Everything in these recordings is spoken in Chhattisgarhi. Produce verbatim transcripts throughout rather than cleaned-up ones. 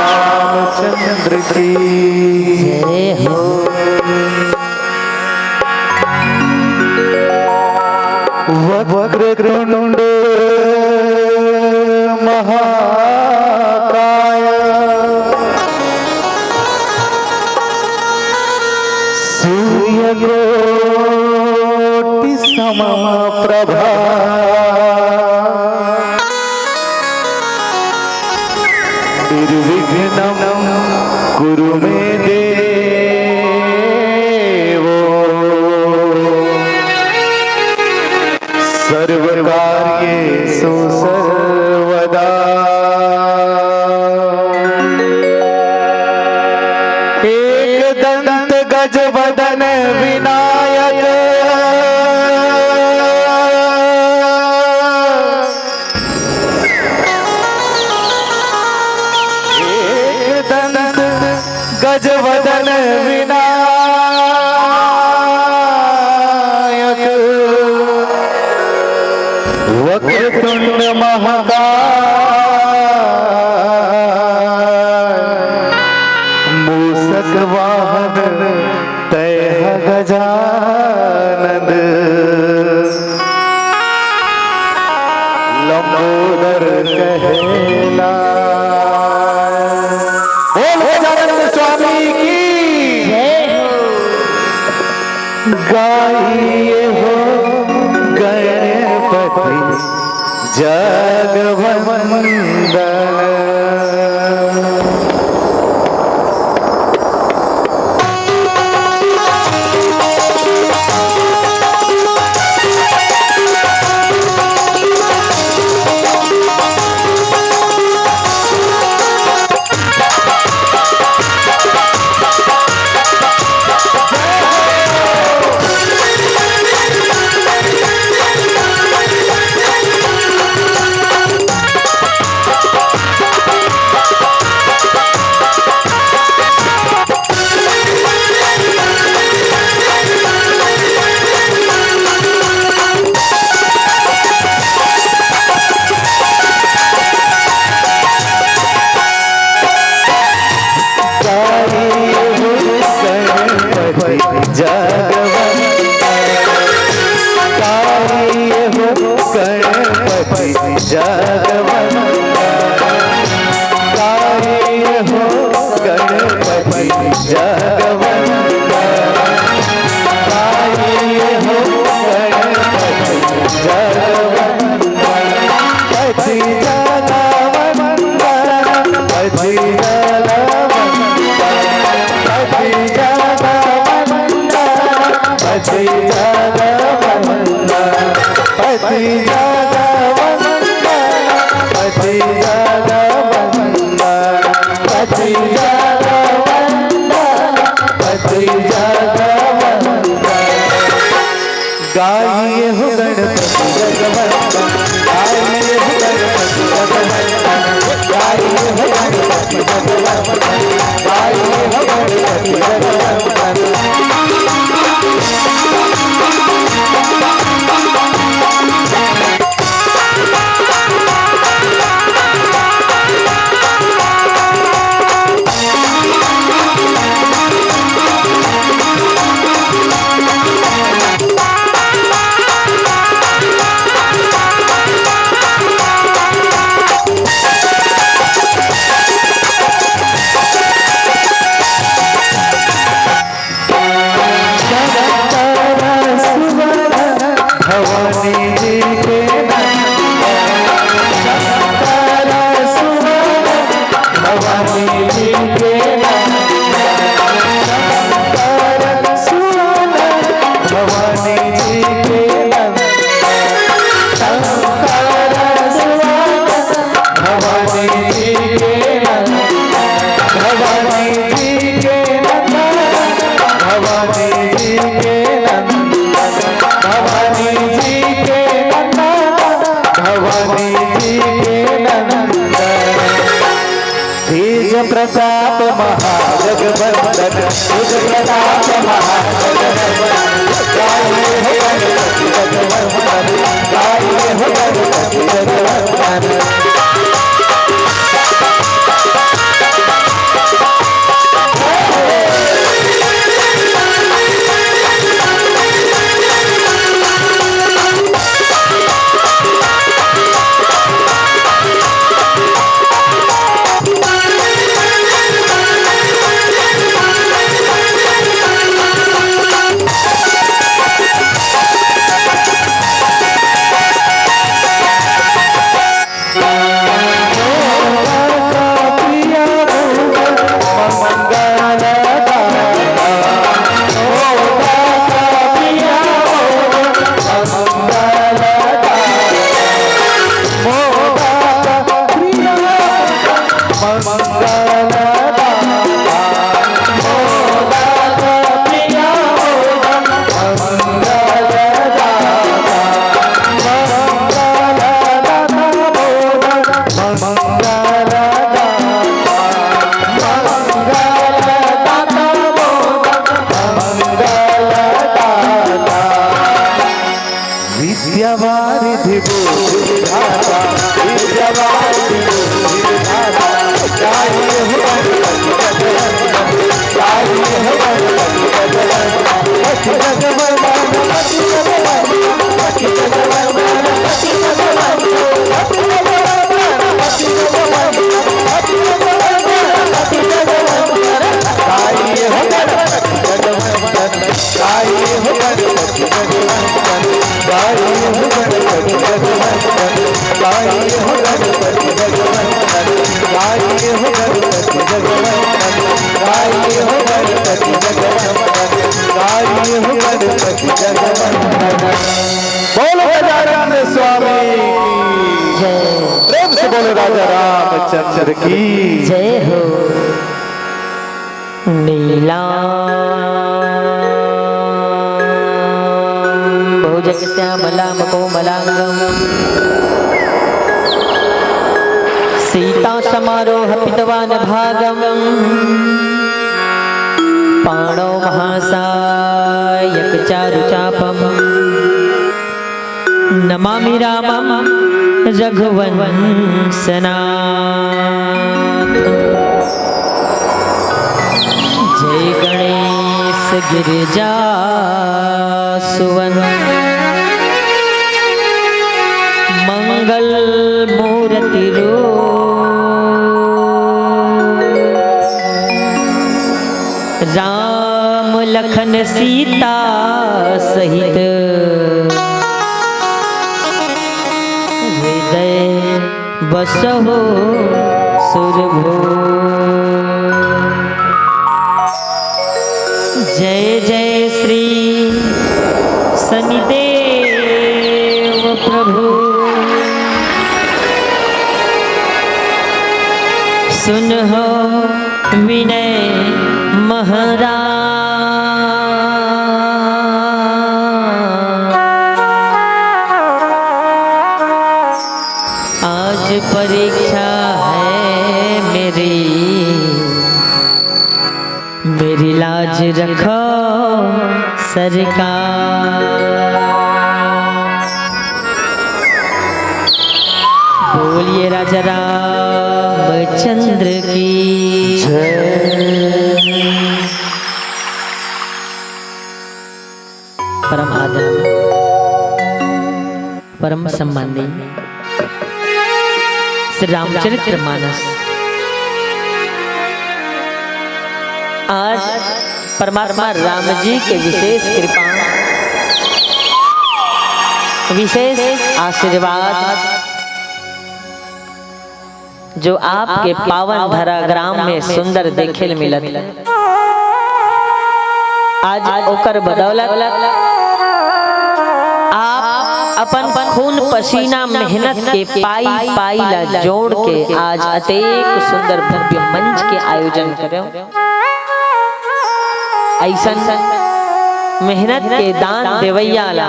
रामचंद्र की जय हो। वक्रतुंड महाकाय सूर्यकोटि समप्रभा निर्विघ्नं कुरु मे देव सर्वकार्येषु सर्वदा। एकदंत गजवदन विनायक एकदंत गजवदन विनायक वक्रतुंड महाकाय मूषक वाहन तय ह गजानन। बोल गजानंद स्वामी की। जय हो। गाइए हो गणपति जगवंदन। गाइए हो गणपति भगवंता, गाइए हो गणपति भगवंता, गाइए हो गणपति भगवंता, गाइए हो गणपति भगवंता। तेज प्रताप महाजगवंदन, तेज प्रताप महाजगवंदन, गाइए हो गणपति जगवंदन, गाइए हो गणपति जगवंदन। विद्यावारिधि बुद्धि विधाता, विद्यावारिधि बुद्धि विधाता, गाइए हो गणपति जगवंदन, गाइए हो गणपति जगवंदन, पति जगवंदन, पति जगवंदन, पति जगवंदन, पति जगवंदन, पति जगवंदन, पति जगवंदन। बोलो गजानन स्वामी की जय। प्रेम से बोलो राजा रामचंद्र की जय हो। नीलाम्बुजश्यामलां कोमलांगं सीतासमारोह पितवान भागं पाणौ महासायकचारुचापं नमामि रामं रघुवंशनाथम्। जय गणेश गिरिजा सुवन मंगल मूर्ति रूप राम लखन सीता सहित हृदय बसहु सुरभूप। जय जय श्री शनिदेव प्रभु। सुनहु विनय महाराज। आज परीक्षा है मेरी, मेरी लाज रखो सरकार। बोलिए राजा रामचंद्र की जय। परम आदरणीय, परम सम्माननीय श्री रामचरित्र मानस। आज परमात्मा राम जी के विशेष कृपा, विशेष आशीर्वाद, जो आपके पावन धरा ग्राम में सुंदर देखे ल मिलत हे। आज ओकर बदौलत आप अपन खून पसीना मेहनत के पाई पाई ला जोड़ के आज अतेक सुंदर भव्य मंच के आयोजन करेव। अइसन मेहनत के दान देवैया ला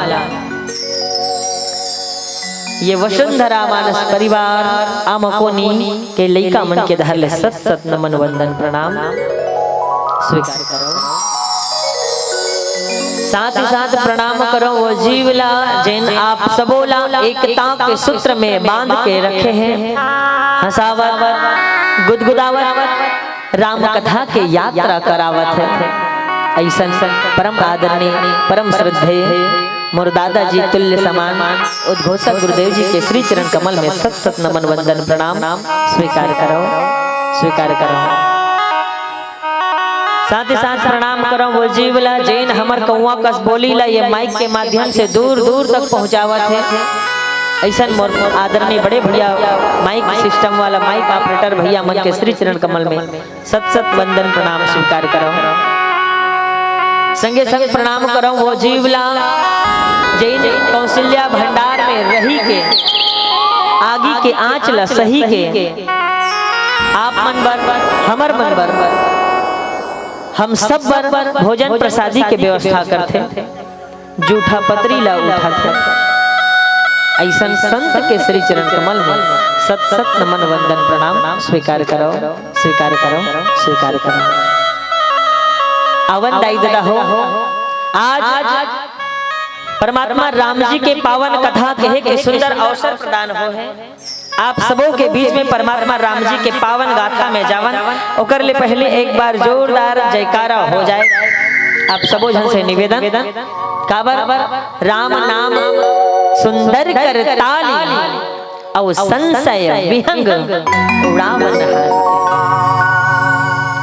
ये वसुंधरा मानस परिवार आमकोनी के लइका मन के डहर ले सत सत नमन वंदन प्रणाम स्वीकार करो। साथ ही साथ प्रणाम करो वो जीव ला, जेन आप सबो ला एकता के सूत्र में बांध के रखे हे, हंसावत, गुदगुदावत, राम कथा के यात्रा करावत हे। अइसन परम आदरणीय, परम श्रद्धेय मोर दादाजी तुल्य समान उद्घोषक गुरुदेव जी के श्री चरण कमल में सत सत नमन वंदन प्रणाम स्वीकार करो, स्वीकार करो। साथ ही साथ प्रणाम करो वो जीव ला, जेन हमर कौवा कस बोली ला ये माइक के माध्यम से दूर दूर तक पहुंचावत हे। अइसन मोर आदरणीय बड़े भैया माइक सिस्टम वाला माइक ऑपरेटर भैया मन के श्री चरण कमल में सत सत वंदन प्रणाम स्वीकार करो। संगे संग प्रणाम करो वो जीव ला, जेन कौशल्या भंडार में रही के आगी के आंच ला सही के आप मन बर, हमर मन बर, हम सब बर भोजन प्रसादी के व्यवस्था करथे। जूठा पतरी ला उठाथे। अइसन संत के श्री चरण कमल में सत सत नमन वंदन प्रणाम स्वीकार करो, स्वीकार करो, स्वीकार करो। आवन दाई ददा हो, आज परमात्मा राम जी के पावन कथा कहे के सुंदर अवसर प्रदान हो हे। आप सबो के बीच में परमात्मा राम जी के पावन गाथा में जावन, ओकर ले पहले एक बार जोरदार जयकारा हो जाए। आप सबो झन से निवेदन, काबर राम नाम सुंदर कर ताली, अउ संशय विहंग उड़ावन हारी।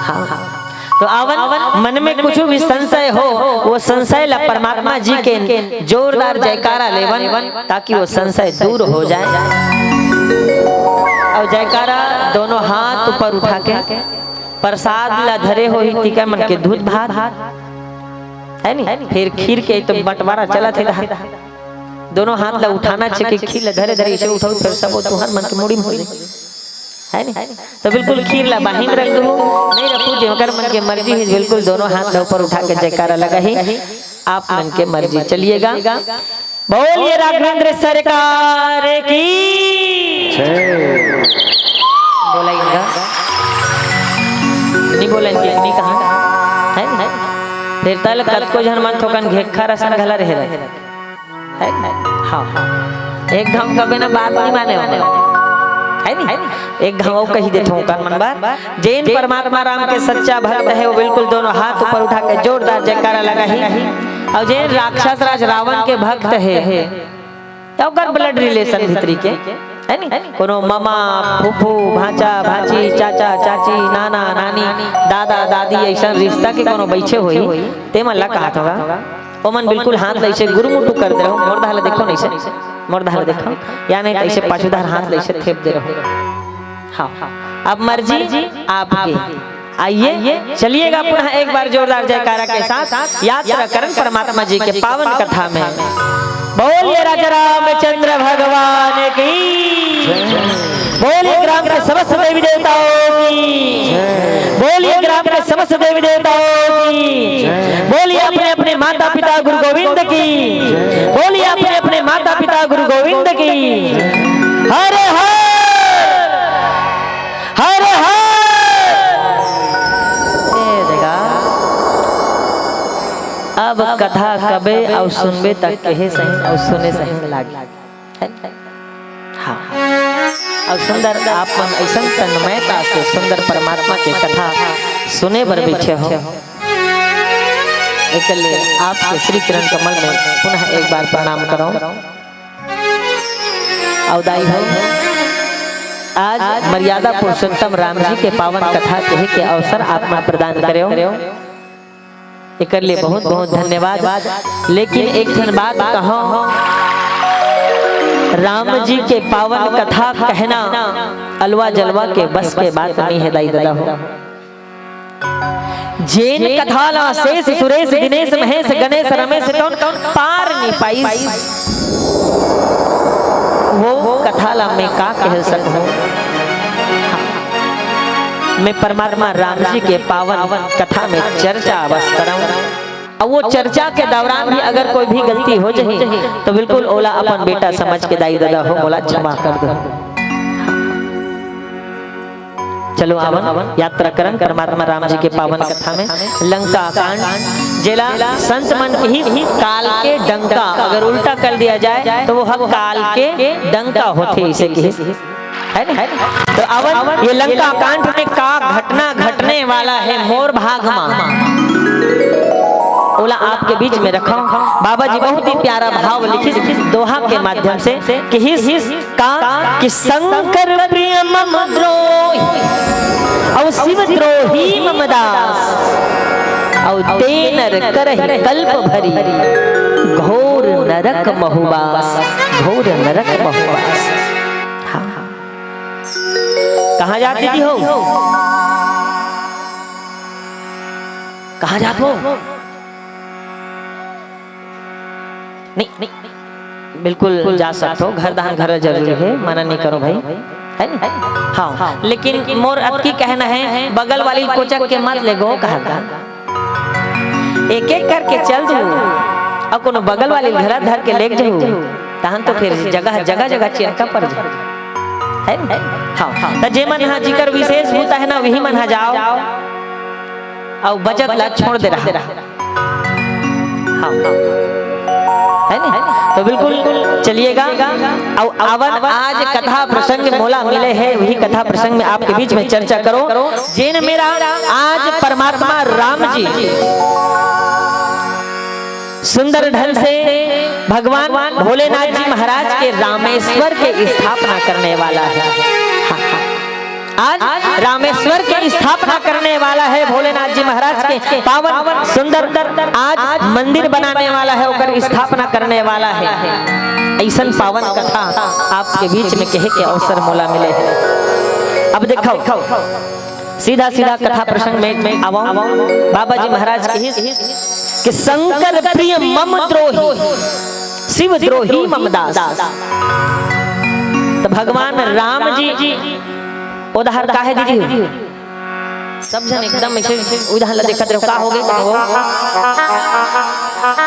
हाँ, हाँ। तो आवन, मन में कुछ भी संशय हो, वो संशय ला परमात्मा जी के जोरदार जयकारा लेवन, ताकि वो संशय दूर हो जाए। अउ जयकारा दोनों हाथ ऊपर उठा के, प्रसाद ला धरे होही तिकर मन के दूध भात, है नी? फिर खीर के तो बंटवारा चलत हे। दोनों हाथ ला उठाना छे कि खीर ला धरे धरे इसे उठाऊ, फिर सबो तुहर मन के मुड़ी में होई, है नी? तो बिल्कुल खीर ला बाहिन रख दू, नहीं रखू, जेकर मन के मर्जी है, बिल्कुल दोनों हाथ ला ऊपर उठा के जयकारा लगाही, आप मन के मर्जी। चलिएगा, बोलिए राघवेंद्र सरकार की। बोला इनका, नहीं बोला इनके, नहीं कहा, है नी? फिर तल कतको झन मन थोकन घेखा रसन घला रहे रहे। है नी? हाँ, हाँ। एक घाव कबे ना बात नहीं माने हो। है नी? एक घाव कही देथो कन मन बार। जेन परमात्मा राम के सच्चा भक्त है, वो बिल्कुल दोनों हाथ ऊपर उठा के जोरदार जयकारा लगाही। और जेन राक्षस राज रावण के भक्त है, तो ओकर blood relation भीतरी के, है नी? कोनो ममा, फूफू, भांचा, भांची, चाचा, चाची, नाना, नानी, दादा, दादी, ऐसन रिश्ता के कोनो बैठे होई, ते मन ला कहत होगा। ओमन बिल्कुल हाथ ला ऐसे गुरुमुटु कर दे रहो, मोर डहर ला देखो नहीं से, मोर डहर ला देखो, या नहीं तो ऐसे पाछू डहर हाथ ला ऐसे थेप दे रहो। हाँ, अब मर्जी आपके। आइए, चलिएगा पुनः एक बार जोरदार जयकारा के साथ यात्रा करन परमात्मा जी के पावन कथा में। बोलिए राजा रामचंद्र भगवान की, बोलिए ग्राम के समस्त देवी देवताओं की, बोलिए ग्राम के समस्त देवी देवताओं की, बोलिए अपने अपने माता पिता गुरु गोविंद की, बोलिए अपने अपने माता पिता गुरु गोविंद की। हर हर, हर हर। ए देखा, अब कथा कबे अउ सुनबे तक कहे सही अउ सुने सही लागे। हाँ। अउ सुंदर आप मन ऐसन तन्मयता से सुंदर परमात्मा के कथा सुने बर बैठे हो। एक लिए आपके श्री चरण कमल में पुनः एक बार प्रणाम करो। अउ दाई हो, आज मर्यादा पुरुषोत्तम राम जी के पावन कथा कहे के अवसर आप मन प्रदान करे हो। एकर लिए बहुत बहुत धन्यवाद। लेकिन एक ठन बात कहो, राम जी के पावन कथा कहना अलवा जलवा के बस के बात नहीं है दाई ददा हो। जेन कथा ला शेष सुरेश दिनेश महेश गणेश रमेश कौन पार नहीं पाइस, वो कथा ला मैं का कह सकूं। मैं परमात्मा राम जी के पावन कथा में चर्चा अवश्य करऊं। अब वो चर्चा के दौरान भी अगर कोई भी गलती हो जाए तो बिल्कुल ओला अपन बेटा समझ के दाई ददा हो, मोला क्षमा कर दो। चलो आवन यात्रा करन परमात्मा राम जी के पावन कथा में। लंका कांड, जेला संत मन कही काल के डंका, अगर उल्टा कर दिया जाए तो वो हर काल के डंका होथे, इसे कही है ना? तो आवन ये लंका कांड में का घटना घटने वाला है मोर भाग मा, ओला आपके बीच में रखो। बाबा जी बहुत ही प्यारा भाव लिखिस दोहा के माध्यम से, कहिस का कि शंकर प्रिय मम द्रोही, अउ शिव द्रोही मम दास, अउ ते नर करहि कल्प भरी, घोर नरक महुबास, घोर नरक महुबास। हाँ। कहाँ जात दीदी हो? कहाँ जात हो? नहीं, नहीं, बिल्कुल जा सकते हो, घर दान घर जरूरी है, मना नहीं करो भाई, है नी? हाँ, लेकिन मोर अतकी कहना है, बगल वाली कोचक के मत ले गो, कहा था। एक एक करके चल दू, अउ कोनो बगल वाली घर धर के लेग जाऊ, तहन तो फिर जगह, जगह, जगह चेनका पड़ जाए, है नी? हाँ, तो जे मन हा जिकर विशेष होता है ना, वही मन हा जाओ, अउ बचत ला छोड़ दे रहा। हाँ, है नी? तो बिल्कुल चलिएगा। अउ आवन आज कथा प्रसंग मोला मिले है, वही कथा प्रसंग में आपके बीच में चर्चा करो। जेन मेरा आज परमात्मा राम जी सुंदर ढंग से भगवान भोलेनाथ जी महाराज के रामेश्वर के स्थापना करने वाला है। हाँ, हाँ। आज रामेश्वर की स्थापना करने वाला है भोलेनाथ जी महाराज के पावन सुंदर, आज मंदिर बनाने वाला है, ओकर स्थापना करने वाला है। ऐसन पावन कथा आपके बीच में कहे के अवसर मोला मिले है। अब देखो, सीधा सीधा कथा प्रसंग में आवा। बाबा जी महाराज कहिस कि शंकर प्रिय मम द्रोही, शिव द्रोही मम दास। त भगवान राम जी ओदहर काहे दीदी हो? सब झन एकदम ऐसे उदहर ला देखत रहो, का हो गई, का हो?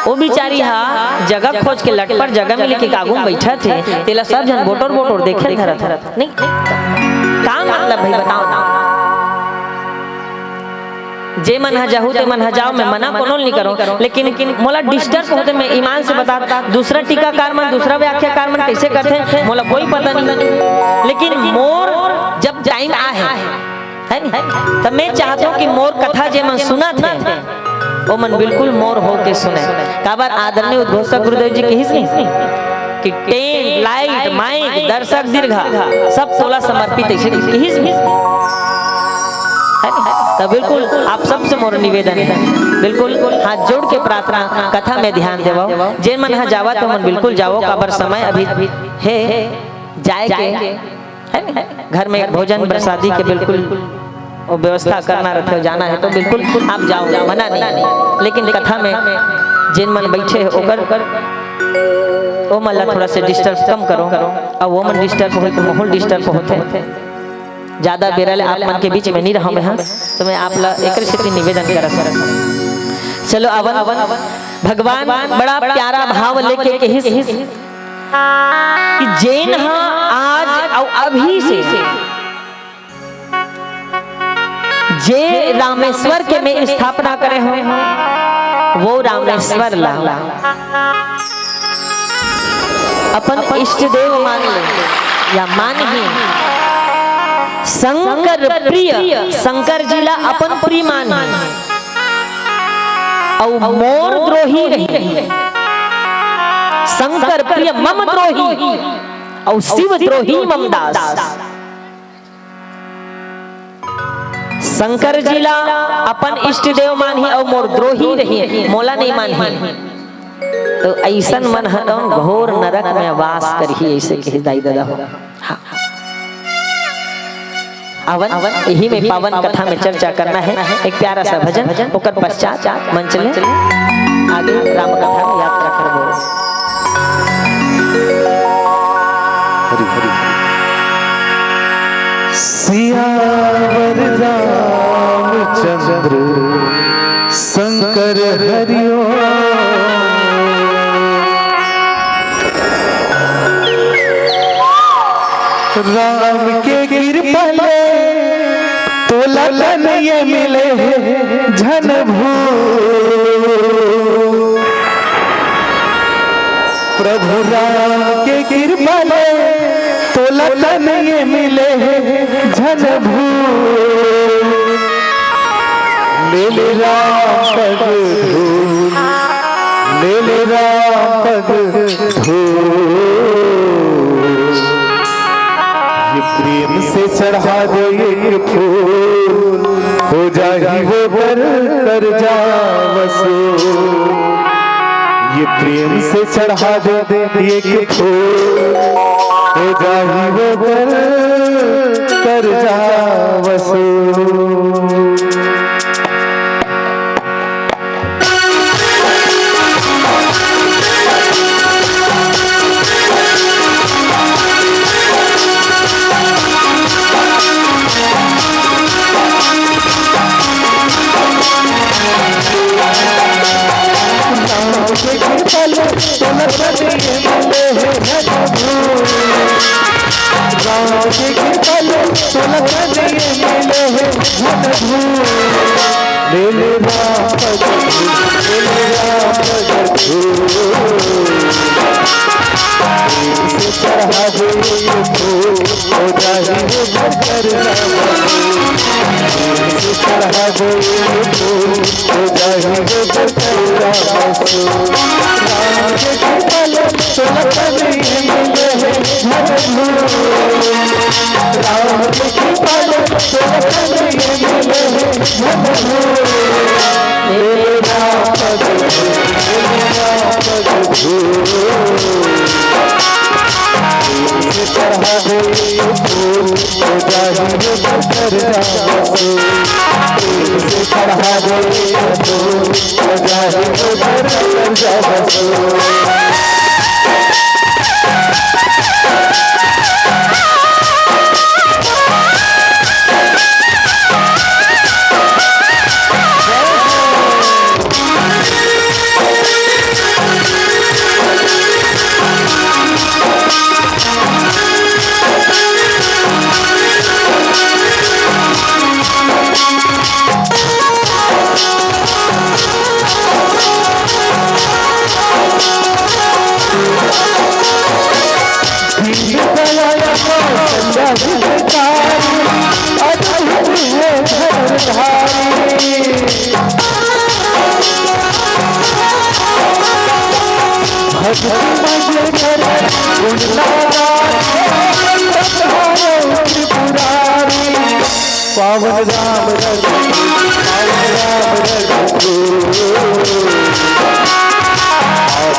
वो बिचारी हा जगह खोज के लटपट जगह मिले के कागू में बैठत हे, तेला सब झन बोटोर बोटोर देखे धरत हे। नहीं, का मतलब भाई बताओ? जे मन ह जाहू, ते मन ह जाओ, मैं मना कोनो नहीं करो, लेकिन मोला डिस्टर्ब होते, मैं ईमान से बता, दूसरा टीकाकार मन, दूसरा व्याख्याकार मन कैसे करते, मोला कोई पता नहीं, लेकिन मोर जब टाइम आहे, है नहीं, तब मैं चाहता हूँ कि मोर कथा जे मन सुनत हे, वो मन बिल्कुल मोर हो के सुने। काबर आदरणीय उद्घोषक गुरुदेव जी कहिस नहीं कि टेंट, लाइट, माइक, दर्शक, दीर्घा सब तोला समर्पित है, ऐसे कहिस नहीं। है नहीं? तो बिल्कुल आप सबसे मोर निवेदन है, बिल्कुल हाथ जोड़ के प्रार्थना, कथा में ध्यान देवो। जेन मन हा जावत हो, मन बिल्कुल जावो, काबर समय अभी है जाए के, है नहीं? घर में भोजन प्रसादी के बिल्कुल वो व्यवस्था करना रखे, जाना है तो बिल्कुल आप जाओ, मना नहीं। लेकिन कथा में जेन मन बैठे हे, ओकर, ओ मन ला थोड़ा से डिस्टर्ब कम करो, और वो मन डिस्टर्ब हो तो माहौल डिस्टर्ब होते। ज्यादा बेरा ले आप मन के बीच में नहीं रहा मैं, हाँ, तो मैं आप ला एक सेती निवेदन करत हूँ। चलो आवन, भगवान बड़ा प्यारा भाव लेके कहिस कि जेन हा आज और अभी से जे रामेश्वर के मैं स्थापना करे हो, वो रामेश्वर ला अपन इष्ट देव मान ले या मान ही। शंकर प्रिय, शंकर जी ला अपन प्रिय मान ही, और मोर द्रोही रही। शंकर प्रिय मम द्रोही, और शिव द्रोही मम दास। शंकर जी ला अपन इष्ट देव मानही अउ मोर द्रोही रही, मोला नहीं मानही, तो अइसन मन ह तो घोर नरक में वास करही, अइसे कहे दाई ददा हो। हाँ। अवन, यही में पावन कथा में चर्चा करना है। एक प्यारा सा भजन, ओकर पश्चात मंच ले आगे राम कथा में यात्रा करबो। हरि हरि। सियावर रामचंद्र शंकर हरि ओम। राम के कृपा ले तोला तन ये मिले हे झन भूल। प्रभु राम के कृपा ले तोला तन ये मिले हे झन भूल। ले ले राम पग धूल, ले ले राम पग धूल। ये प्रेम से चढ़ा दे एक फूल, हो जाही वो बर कर जा वसूल। ये प्रेम से चढ़ा दे एक फूल, हो जाही वो बर कर जा वसूल। पावन राम रघु, पावन राम रघु,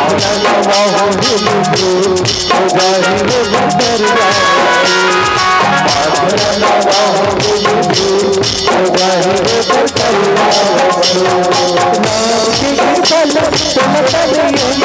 अपना नवा हो हिंदू, उदाही हो बदरवा, अपना नवा हो हिंदू, उदाही हो बदरवा। नाम के कृपा लग चलत रहिए।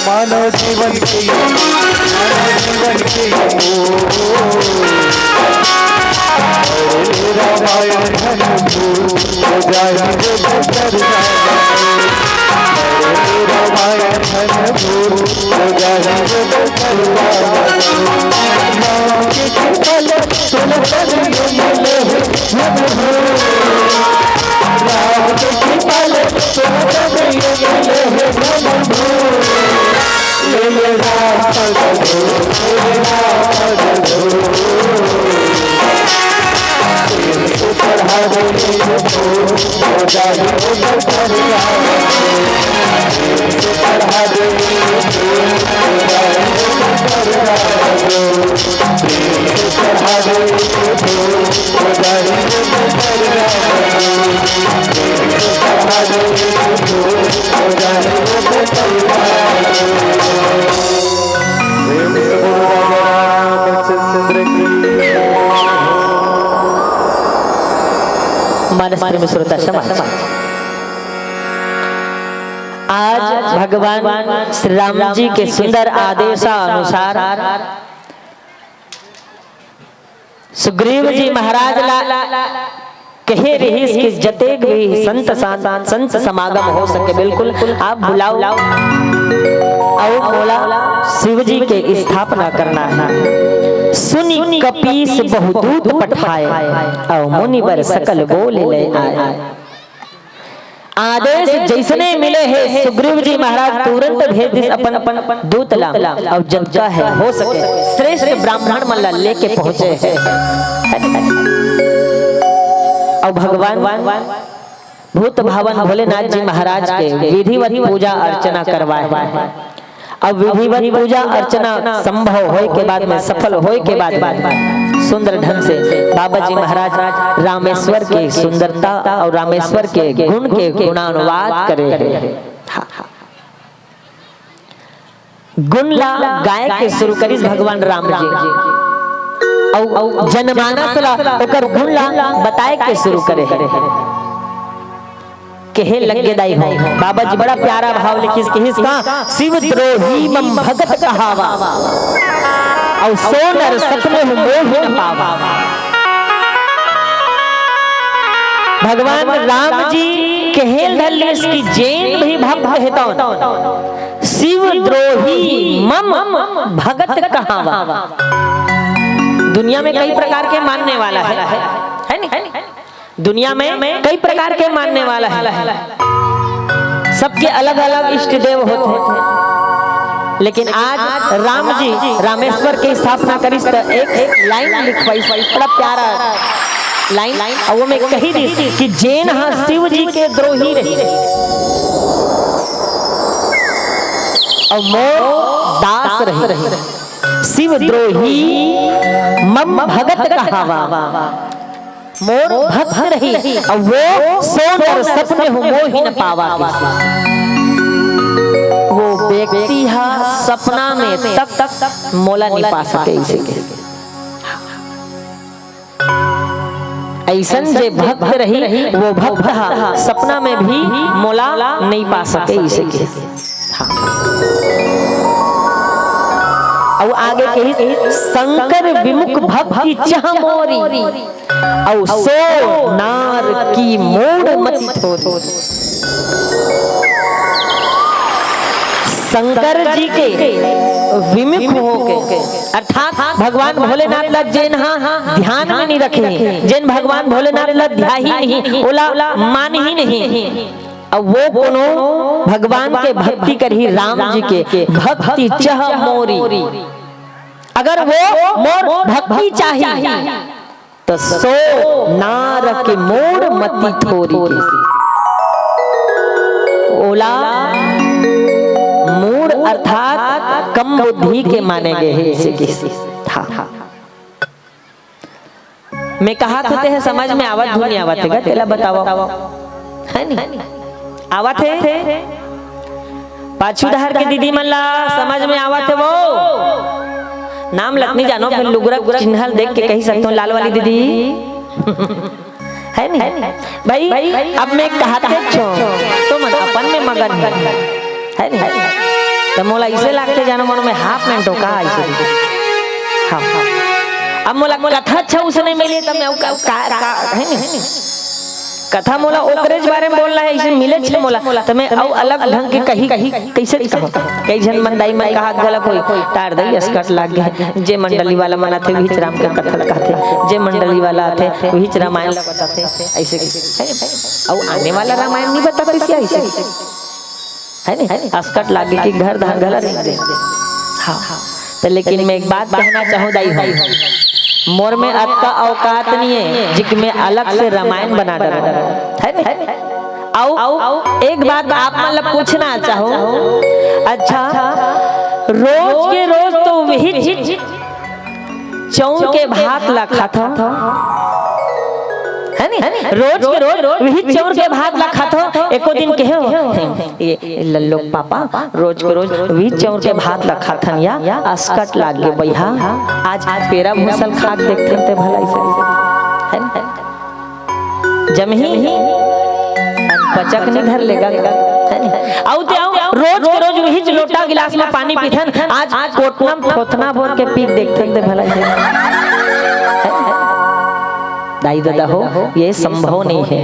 मानव जीवन के, मानव जीवन के रामायण घन घोर, हो जाए रे बदर रावण। रामायण घन घोर, हो जाए रे बदर रावण। नाम के केवल सुन कर ये मिले हैं हम हो। राम के केवल सुन कर ये मिले हैं हम हो। मानस प्रेमी श्रोता समाज, आज भगवान श्री राम जी के सुंदर आदेशानुसार सुग्रीव जी महाराज ला कहे रहिस कि जतेक भी संत सान-, संत समागम हो सके, बिल्कुल आप बुलाओ अउ मोला शिव जी के स्थापना करना है। सुनि कपीस बहु दूत पठाए, अउ मुनिवर सकल बोले ले आए। आदेश जइसने मिले हे, सुग्रीव जी महाराज तुरंत भेज दिस अपन, अपन दूत ला, अउ जतका हे, हो सके, श्रेष्ठ ब्राह्मण मन ला लेके पहुंचे हे। अउ भगवान भूत भावन भोलेनाथ जी महाराज के विधिवत पूजा अर्चना करवाए हे। अब विधिवत पूजा अर्चना संभव होय के बाद में, सफल होय के बाद में, सुंदर ढंग से बाबा जी महाराज रामेश्वर के सुंदरता अउ रामेश्वर के गुण के गुणानुवाद करे हे। गुण ला गाय के शुरू करिस भगवान राम जी, अउ जनमानस ला ओकर गुण ला बताए के शुरू करे हे। कहे लग गे दाई हो। बाबा जी बड़ा प्यारा भाव लिखिस, कहिस का, "शिव द्रोही मम भगत कहावा, अउ सो नर सत में हूँ मोहि न पावा।" भगवान राम जी कहे ल धर लिस कि जेन भी भक्त हे तौन, "शिव द्रोही मम भगत कहावा।" दुनिया में कई प्रकार के मानने वाला है, है नी? दुनिया में कई प्रकार के मानने वाला है, सबके अलग-अलग इष्ट देव होथे, लेकिन आज राम जी रामेश्वर के स्थापना करिस त एक लाइन लिखवाइस, बड़ा प्यारा लाइन, अउ वो में कही दिस कि "जेन ह शिव जी के द्रोही रही, अउ मोर दास रही, शिव द्रोही मम भगत कहावा।" मोर भक्त रही, अउ वो सो नर सत में हूँ मोहि न पावा। वो व्यक्ति हा सपना में तक, तक मोला नहीं पा सके, इसे के। अइसन जे भक्त रही, वो भक्त हा सपना में भी मोला नहीं पा सके, इसे के। हाँ। अउ आगे कही, "शंकर विमुख भक्ति चह मोरी, अउ सो नार की मूढ़ मति थोरी।" शंकर जी के विमुख होके, अर्थात भगवान भोलेनाथ ला जेन हा ध्यान में नहीं रखे, जेन भगवान भोलेनाथ ला ध्याही नहीं, ओला मानही नहीं, अउ वो कोनो भगवान के भक्ति करही, राम जी के भक्ति चह मोरी, अगर वो मोर भक्ति चाही, त सो नार के मूढ़ मति थोरी के। ओला मूढ़ अर्थात कम बुद्धि के माने गए हे, इसे के। हाँ। मैं कहा तो ते हे, समझ में आवत धुन आवत हे गा, तेला बतावा। है नी? आवत हे? पाछू डहर के दीदी मन ला समझ में आवत हे वो? नाम लत नहीं जानो, फिर लुगरा चिन्हल देख के कही सकते हो, लाल वाली दीदी। है नी? भाई, अब मैं कहते छो, तो मन अपन में मगन है। है नी? त मोला इसे लागथे जानो मन में हाफ पैंट हो का अइसे। हाँ। अब मोला कथा अच्छा उसने मिले त मैं अउ का, का, का, है नी? कथा मोला ओकरेच बारे में बोलना है, इसे मिले छे मोला, त मैं अउ अलग ढंग के कही, कही, कइसे कहूँ? कई झन मन दाई मन कहात घलक होई, "टार दई, अस्कट लाग गे।" जे मंडली वाला मन आथे, उहीच राम के कथा ल कहथे। जे मंडली वाला आथे, उहीच रामायण ल बताथे। अइसे, है नी? अउ आने वाला रामायण नहीं बताथे, अइसे, अइसे। है नी? अस्कट लागे कि घर धान घला नहीं दे। हाँ। त लेकिन मैं एक बात कहना चाहूँ दाई हो, मोर में अतका औकात नहीं है जिक मैं अलग से रामायण बना डालूं। है नी? अउ एक बात आप मन ला पूछना चाहूँ, अच्छा, रोज के रोज तो वही चौर के भात ला खाथो, है नी? रोज के रोज वही चौर के भात ला खाथो, एको दिन कहे हो, "ये, ये लल्लो पापा, रोज के रोज वही चौर के भात ला खाथन या, अस्कट लाग गे बइहा, आज पेरा भूसल खा के देखथन ते भला अइसे।" है नी? जमही अन पचक नहीं धर लेगा, है नी? अउ ते अउ रोज के रोज वही लोटा गिलास में पानी पीथन, आज कोटना में थोथना बोर के पी के देखथन ते भला। दाई ददा हो, ये संभव नहीं है।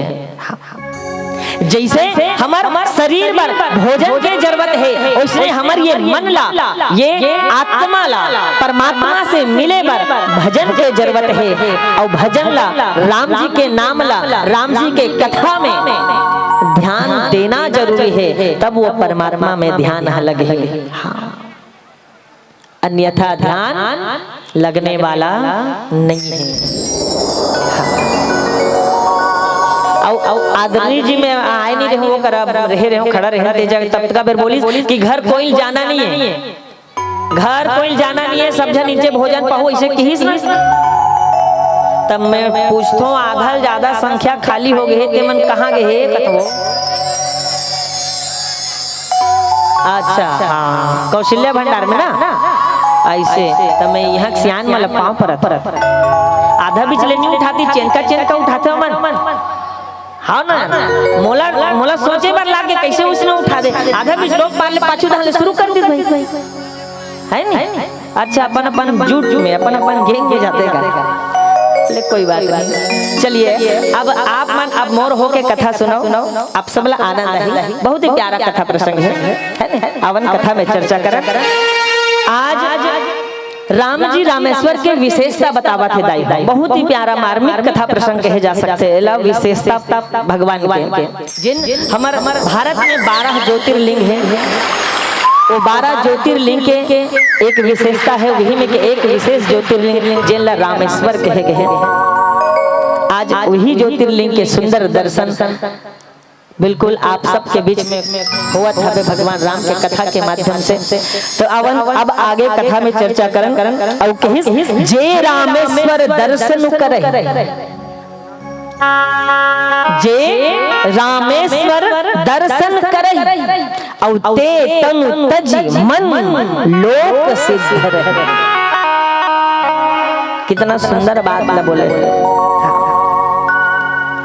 जइसे हमर शरीर बर भोजन के जरूरत हे, ओइसने हमर ये मन ला, ये आत्मा ला परमात्मा से मिले बर भजन के जरूरत हे। अउ भजन ला, राम जी के नाम ला, राम जी के कथा में ध्यान देना जरूरी हे, तब वो परमात्मा में ध्यान ह लगही। हाँ। अन्यथा ध्यान लगने वाला नहीं है। अउ, अउ आदरणीय जी, मैं आए नहीं रहूं, वो करा रहे रहूं, खड़ा रहे, तेजा तब तक बेर बोलिस कि घर कोई जाना नहीं है, घर कोई जाना नहीं है, सब झन नीचे भोजन पाहू, अइसे किहिस ना। तब मैं पूछथों, आधा ले ज्यादा संख्या खाली हो गए हे, ते मन कहाँ गए हे कथवो? अच्छा, हाँ, कौशल्या भंडार में ना? अइसे, त मैं इहाँ के सियान मन ला पाँव परत। आधा बीच ले नहीं उठाती, चेनका चेनका उठाथे मन। हाँ ना, मोला मोला सोचे बर लागे, कैसे उसने उठा दे। आधा बीच लोग पार ले, पाछू धान ले शुरू कर दिस भाई, है नी? अच्छा, अपन अपन जूट में, अपन अपन गैंग में जाते का। ले, कोई बात नहीं। चलिए, अब आप मन अब मोर होके कथा सुनाओ, आप सब ला आनंद आही। बहुत ही प्यारा कथा प्रसंग है, है नी? आवन कथा में चर्चा करन। आज राम जी रामेश्वर के विशेषता बतावत हे दाई। बहुत ही प्यारा मार्मिक कथा प्रसंग कहे जा सकथे एला, विशेषता भगवान के। जिन हमर, हमर भारत में बारह ज्योतिर्लिंग हे, वो बारह ज्योतिर्लिंग के एक विशेषता है, वही में के एक विशेष ज्योतिर्लिंग जेन ला रामेश्वर कहे गए। आज वही ज्योतिर्लिंग के सुंदर दर्शन बिल्कुल आप सबके बीच में होवत हवे भगवान राम के कथा के माध्यम से। तो आवन अब आगे कथा में चर्चा करन। अउ कहिस, "जे रामेश्वर दर्शन करे, जे रामेश्वर दर्शन करे, अउ ते तनु तजि मन लोक सिद्ध रहे।" कितना सुंदर बात ला बोले।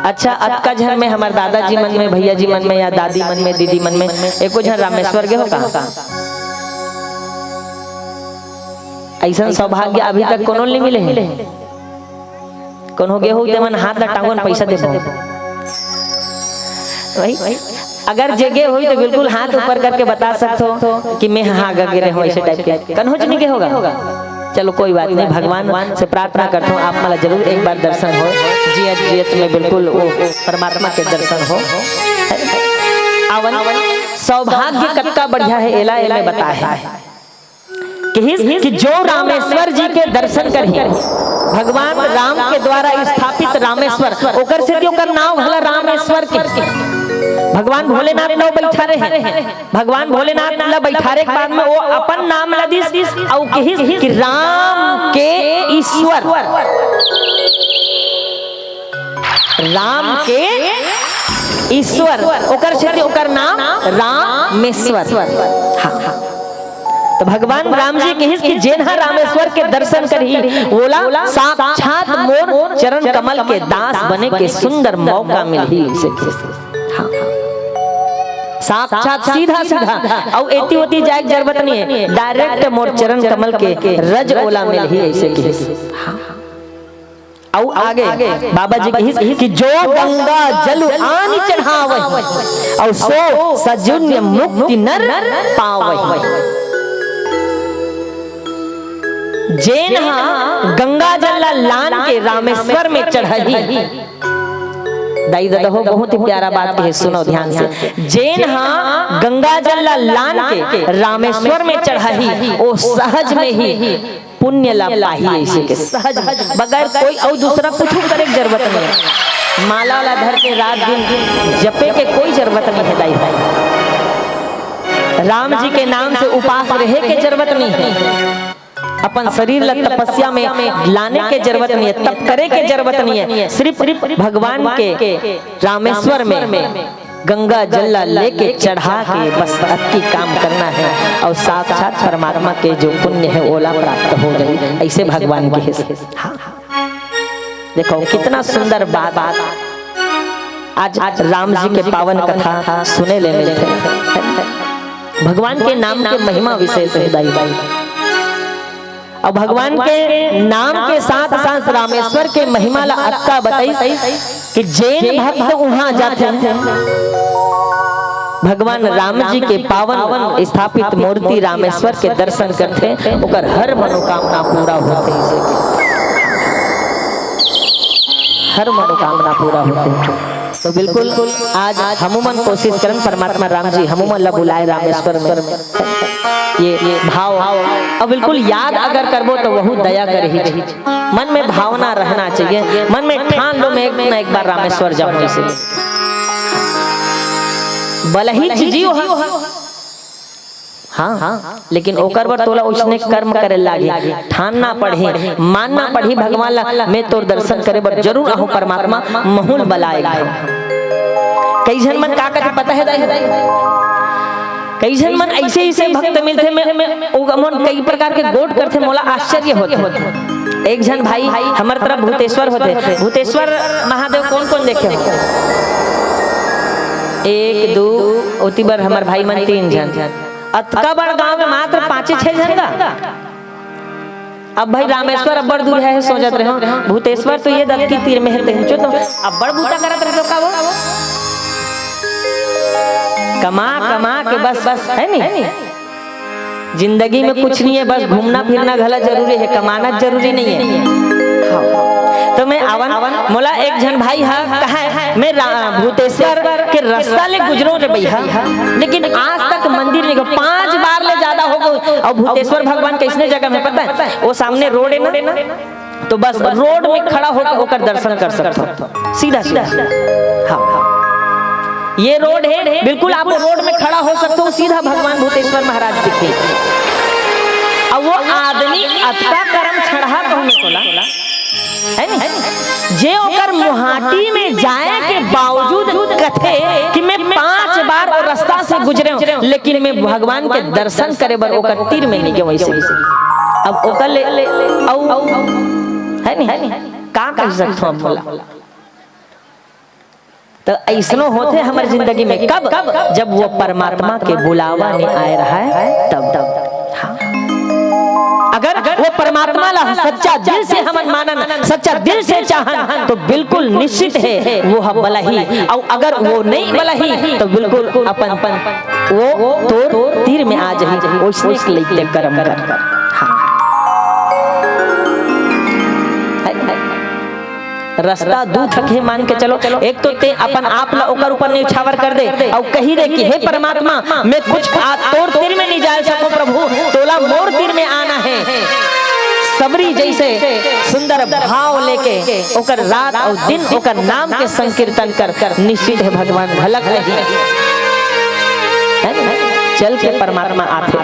अच्छा, अतका झन में हमर दादाजी मन में, भैया जी मन में या दादी मन में, दीदी मन में एको झन रामेश्वर गे हो का? ऐसन सौभाग्य अभी तक कोनो ल नइ मिले हे। कोनो गे हो ते मन हाथ ला टांगो न, पैसा देबो। भाई, अगर जे गे होही तो बिल्कुल हाथ ऊपर करके बता सकथो कि मैं हाँ गे रहे हूँ, ऐसे टाइप के। कन्होच नइ गे होगा। चलो कोई बात नहीं, भगवान से प्रार्थना करथो आप मन ला जरूर एक बार दर्शन हो। जियत जियत में बिल्कुल वो परमात्मा के दर्शन हो। आवन, सौभाग्य कतका बढ़िया है, एला एमे बताए हे। किहिस कि जो रामेश्वर जी के दर्शन करही, भगवान राम के द्वारा स्थापित रामेश्वर, ओकर सेती ओकर नाव घला रामेश्वर के। भगवान भोलेनाथ ला बैठारे हे। भगवान भोलेनाथ ला बैठारे के बाद में वो अपन नाम ला दिस, अउ किहिस कि राम के ईश्वर, राम के ईश्वर, ओकर सेती ओकर नाम रामेश्वर। हाँ, हाँ। तो भगवान राम जी किहिस कि जेन ह रामेश्वर के दर्शन करही, ओला साक्षात मोर चरण कमल के दास बने के सुंदर मौका मिलही, ऐसे किहिस। हाँ, हाँ। साक्षात सीधा सीधा, अउ एती ओती जाए के जरूरत नहीं है, डायरेक्ट मोर चरण कमल के रज ओला मिलही, ऐसे किहिस। हाँ, हाँ। अउ आगे बाबा जी कहिस कि जो गंगा जल आनि चढ़ावहि, अउ सो सजुन्य मुक्ति नर पावहि। जेन ह गंगा जल ला लान के रामेश्वर में चढ़ही, दाई ददा हो, बहुत ही प्यारा बात कहे, सुनो ध्यान से। जेन ह गंगा जल ला लान के रामेश्वर में चढ़ही, ओ सहज में ही पुण्य ला पाही, ऐसे के सहज, बगैर कोई अउ दूसरा कुछ करे के जरूरत नहीं है। माला वाला धर के रात दिन जपे के कोई जरूरत नहीं है दाई भाई। राम जी के नाम से उपास रहे के जरूरत नहीं है। अपन शरीर ला तपस्या में लाने के जरूरत नहीं है, तप करे के जरूरत नहीं है। सिर्फ भगवान के रामेश्वर में गंगा जल ला लेके चढ़ा के बस अतकी काम करना है अउ साक्षात परमात्मा के जो पुण्य है ओला प्राप्त हो जाई, ऐसे भगवान के हे। हाँ, हाँ। देखो कितना सुंदर बात, बात आज, आज राम जी के पावन कथा सुने ले मिलथे। भगवान के नाम के महिमा विशेष है दाई। अउ भगवान के नाम के साथ साथ रामेश्वर के महिमा ला अतका बताइस कि जेन भक्त उहाँ जाथे, भगवान राम जी के पावन स्थापित मूर्ति रामेश्वर के दर्शन करथे, ओकर हर मनोकामना पूरा होथे। हर मनोकामना पूरा होथे। तो बिल्कुल आज हमू मन कोशिश करन, परमात्मा राम जी हमू मन ला बुलाए रामेश्वर में। ये, ये भाव, अउ बिल्कुल याद अगर करबो तो वहू दया करही। मन में भावना रहना चाहिए, मन में ठान लो, मैं एक ना एक बार रामेश्वर जाऊंगा। इसे बलही जीव ह। हाँ, हाँ, लेकिन ओकर बर तोला उसने कर्म करे लागे, ठानना पड़ही, मानना पड़ही भगवान ला, मैं तोर दर्शन करे बर जरूर आहूँ परमात्मा, महूँ ल बलाए घलो। कई झन मन का कथे पता है दाई? कई झन मन ऐसे, ऐसे भक्त मिलथे, मैं, मैं, ओ मन कई प्रकार के गोठ करथे, मोला आश्चर्य होथे। एक झन भाई हमर तरफ भूतेश्वर होथे, भूतेश्वर महादेव कोन कोन देखे हो? एक, दू, ओती बर हमर भाई मन तीन झन। अतका बड़ गांव में मात्र पांचे छह झन गा। अब भाई रामेश्वर अब्बड़ दूर हे, सोचत रहे हो, भूतेश्वर तो ये दक्की तीर में हे, तेहचो तो अब्बड़ बूता करत रहे तो का वो? कमा, कमा के बस, बस, हे नी? जिंदगी में कुछ नहीं है, बस घूमना फिरना घला जरूरी है, कमाना जरूरी नहीं है। हाँ। तो मैं आवन, मोला एक झन भाई हा कहा है, मैं रा-, भूतेश्वर के रास्ता ले गुजरो रे भैया, लेकिन आज तक मंदिर नहीं गो, पांच बार ले ज्यादा हो गो। और भूतेश्वर भगवान कैसने जगह में पता है, वो सामने रोड है ना, तो बस रोड में खड़ा होकर ओकर दर्शन कर सकत हो, सीधा सीधा। हाँ, ये रोड है, बिल्कुल आप रोड में खड़ा हो सकते हो, सीधा भगवान भूतेश्वर महाराज दिखते। अब वो आदमी अतका करम छड़हा कहूँ मैं तोला, है नी? जे ओकर मुहाटी में जाए के बावजूद कथे कि मैं पांच बार वो रास्ता से गुजरे हूँ, लेकिन मैं भगवान के दर्शन करे बर ओकर तीर में नहीं गए वैसे। अब ओकर ले, अउ, है नी? का कह सकथो अब मोला? तो ऐसनो होथे हमर जिंदगी में, कब? जब वो परमात्मा के बुलावा नहीं आए रहा है, तब। हाँ। अगर वो परमात्मा ला सच्चा दिल से हमन मानन, सच्चा दिल से चाहन, तो बिल्कुल निश्चित है वो ह बलही। और अगर वो नहीं बलही, तो बिल्कुल अपन वो तोर तीर में आ जाही, ओइसने लइक ले करम कर। हाँ। है, है। रास्ता दू ठक हे मान के चलो, एक तो ते अपन आप ला ओकर ऊपर न्यौछावर कर दे, अउ कही दे कि हे परमात्मा, मैं कुछ आ, तोर तीर में नहीं जाए सकूं प्रभु, तोला मोर तीर में आना है। सबरी जैसे सुंदर भाव लेके ओकर रात और दिन ओकर नाम के संकीर्तन कर, निश्चित है भगवान भलक रही। है ना? चल के परमात्मा आथे।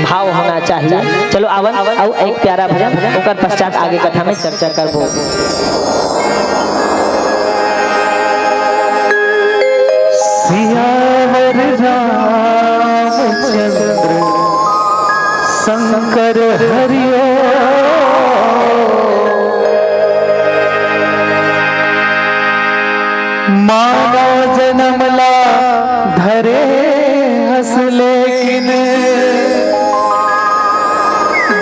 भाव होना चाहिए। चलो आवन, आवन, अउ एक प्यारा भजन, ओकर पश्चात आगे कथा में चर्चा करबो। सियावर रामचंद्र शंकर हरिओ। मानव जन्म ला धरे हस लेकिन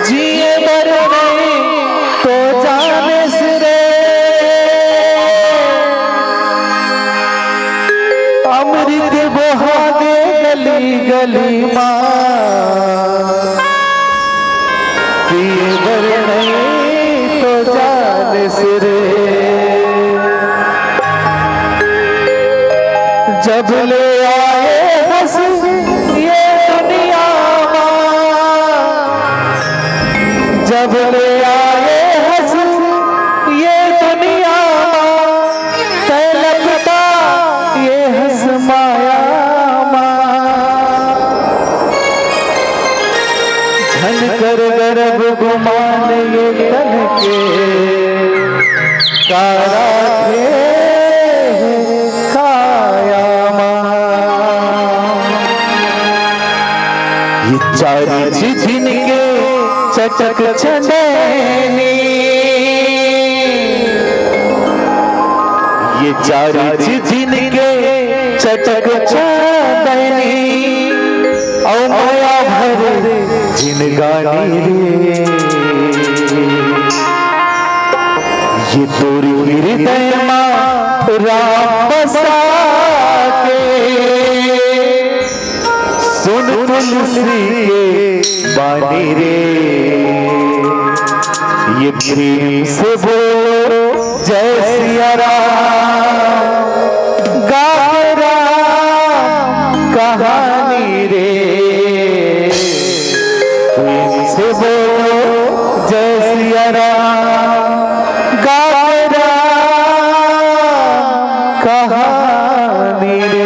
जिए बर नहीं तो जाने सिरे। अमृत बहा दे गली गली मा। पिए बर नहीं तो जान सिरे। जब ले आए हस ये दुनिया मा, जब ले आए हस ये दुनिया मा, तै लगता ये हस माया मा। झन कर गर्व गुमान ये तन के, कारा थे काया मा। ये चारी चीजिन के चटक चंदैनी, ये चारी चीजिन के चटक चंदैनी, औ माया भर जिनगानी रे। ये तोर हृदय मा राम बसा के, सुन तुलसी के बानी रे। ये प्रेम से बोलो जय सिया राम, गा के राम कहानी रे। प्रेम से बोलो जय सिया राम, गा के राम कहानी रे।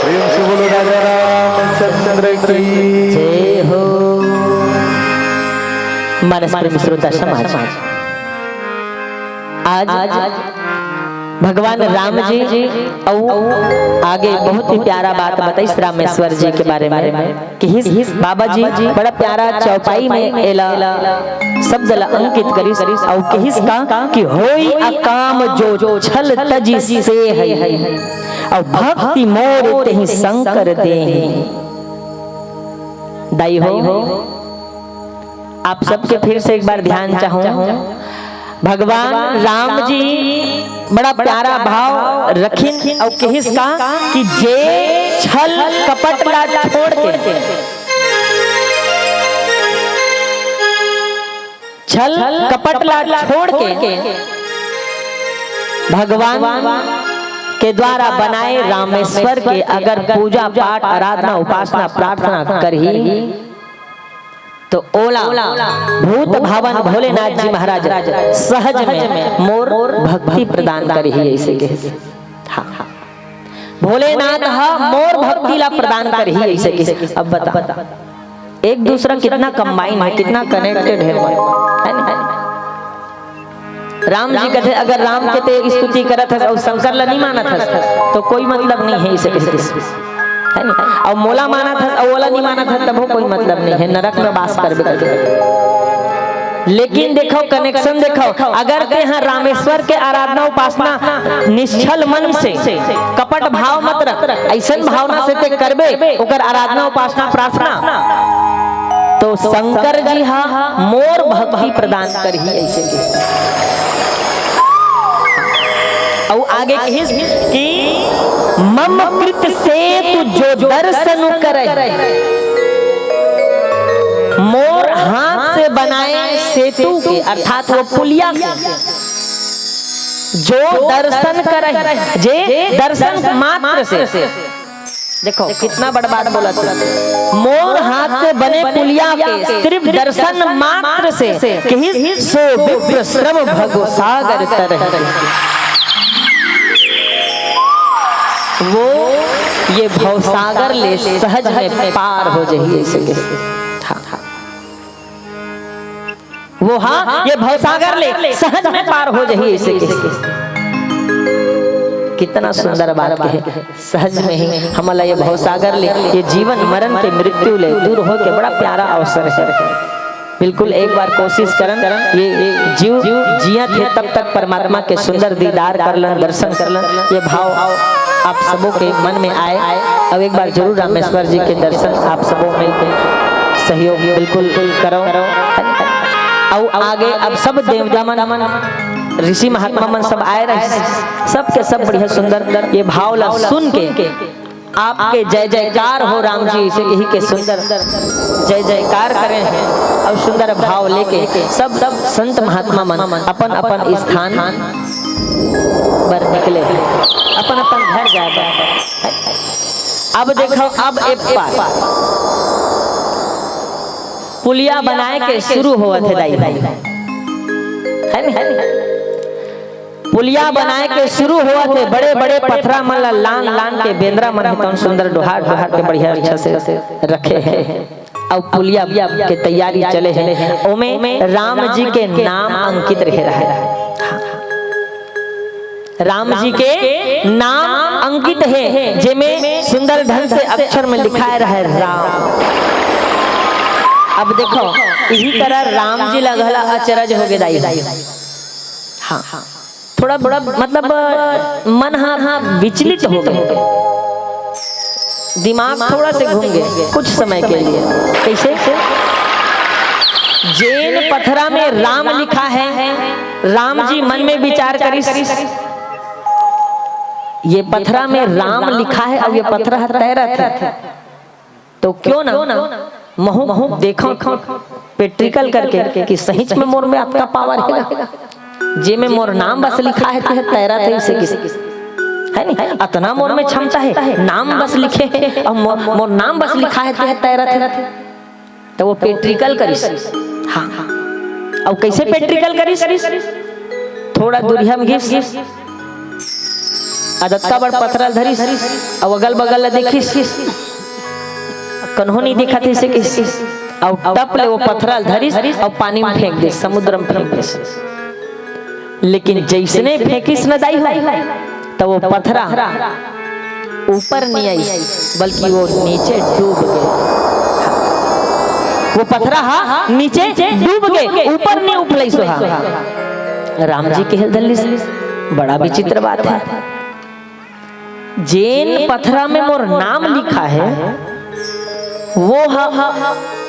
प्रेम से बोलो राजा रामचंद्र की जय हो। मानस प्रेमी श्रोता समाज, आज भगवान राम जी अउ आगे बहुत ही प्यारा बात बताइस रामेश्वर जी के बारे में। किहिस बाबा जी बड़ा प्यारा चौपाई में एला शब्द ला अंकित करिस अउ किहिस का कि होई अकाम जो छल तजि सेहइ, अउ भक्ति मोर तेहि शंकर देहि। दाई हो, आप सबके फिर से एक बार ध्यान चाहूं, भगवान राम जी बड़ा प्यारा भाव रखिन अउ किहिस का कि जे छल कपट ला छोड़ के, छल कपट ला छोड़ के भगवान के द्वारा बनाए रामेश्वर के अगर पूजा पाठ, आराधना, उपासना, प्रार्थना करही, तो ओला भूत भावन भोलेनाथ जी महाराज सहज में मोर भक्ति प्रदान करही, ऐसे कहे। हाँ, हाँ। भोलेनाथ ह मोर भक्ति ला प्रदान करही, ऐसे कहे। अब बता, एक दूसरा कितना कंबाइन है, कितना कनेक्टेड है, है ना? राम जी कथे, अगर राम के ते स्तुति करत हस अउ शंकर ला नहीं मानत हस, तो कोई मतलब नहीं है, इसे कहिस। है ना? अउ मोला मानत हस अउ ओला नहीं मानत हस, तभो कोई मतलब नहीं है, नरक में बास करबे करबे। लेकिन देखो, कनेक्शन देखो, अगर तेहा रामेश्वर के आराधना उपासना निश्छल मन से, कपट भाव मत रख, ऐसन भावना से ते करबे ओकर आराधना उपासना प्रार्थना, तो शंकर जी हा मोर भक्ति प्रदान करही, ऐसे कहिस। अउ आगे कहिस कि मम कृत सेतु जो दर्शन करइ, मोर हाथ से बनाए सेतु के, अर्थात वो पुलिया के, जो दर्शन करइ, जे दर्शन मात्र से, देखो कितना बड़ बात बोलत हे। मोर हाथ से बने पुलिया के सिर्फ दर्शन मात्र से, कहिस सो विप्र श्रम भव सागर तरहि। वो ये भवसागर ले सहज में पार हो जाही, ऐसे कहे। हाँ, हाँ। वो हाँ, ये भवसागर ले सहज में पार हो जाही, ऐसे कहे। कितना सुंदर बात कहे। सहज में ही हमला ये भवसागर ले, ये जीवन मरण के, मृत्यु ले दूर होय के बड़ा प्यारा अवसर है। बिल्कुल एक बार कोशिश करन, ये, ये जीव जियत हे तब तक परमात्मा के सुंदर दीदार कर लन, दर्शन कर लन, ये भाव आप सबों के मन में आए। अब एक बार जरूर रामेश्वर जी के दर्शन आप सबों मिल के सहयोग बिल्कुल करो। अउ आगे अब सब देवता मन, ऋषि महात्मा मन सब आए रहे, सब के सब बढ़िया सुंदर ये भाव ला सुन के आपके जय जयकार हो राम जी, इसे कही के सुंदर जय जयकार करे हे अउ सुंदर भाव लेके सब, सब संत महात्मा मन अपन अपन स्थान बर निकले, अपन अपन घर जाए बर। अब देखो, अब एक बार पुलिया बनाए के शुरू होवत हे दाई, है नी? पुलिया बनाए के शुरू होवत हे, बड़े बड़े पथरा मन ला लान लान के बेंदरा मन हे तौन सुंदर डोहार डोहार के बढ़िया अच्छा से रखे हे। अउ पुलिया के तैयारी चले हे, ओमे राम जी के नाम अंकित रहे रहे। राम जी के नाम अंकित हे, जेमे सुंदर ढंग से अक्षर में लिखाए रहे राम। अब देखो, इही तरह राम जी ला घला अचरज हो गे दाई। हाँ, थोड़ा, थोड़ा मतलब मन हा, हाँ, विचलित हो गे, दिमाग थोड़ा से घूम गे कुछ समय के लिए। कैसे? जेन पथरा में राम लिखा है, राम जी मन में विचार करिस, ये पथरा में राम लिखा है, अब ये पथरा तैरत हे, तो क्यों ना महूं देखो practical करके कि सहीच में मोर में अतका power हे, जे में मोर नाम बस लिखा हे, ते तैरत हे, इसे किस, है नी? अतना मोर में क्षमता हे, नाम बस लिखे हे, अउ मोर, मोर नाम बस लिखा हे, ते तैरत हे। तो वो practical करिस। हाँ। अउ कैसे practical करिस? थोड़ा दूरिहा म गिस, अउ अतका बड़ पथरा ल धरिस, अउ अगल बगल ला देखिस, कन्हो नहीं दिखत हे, इसे किस, अउ टप ले वो पथरा ल धरिस अउ पानी में फेंक दिस, समुद्र में फेंक दिस। लेकिन जइसने फेंकिस न दाई हो, त वो पथरा ऊपर नइ आइस, बल्कि वो नीचे डूब गे। वो पथरा हा नीचे डूब गे, ऊपर नइ उफलइस हा। राम जी कहे ल धर लिस, बड़ा विचित्र बात हे। जेन पथरा में मोर नाम लिखा हे, वो ह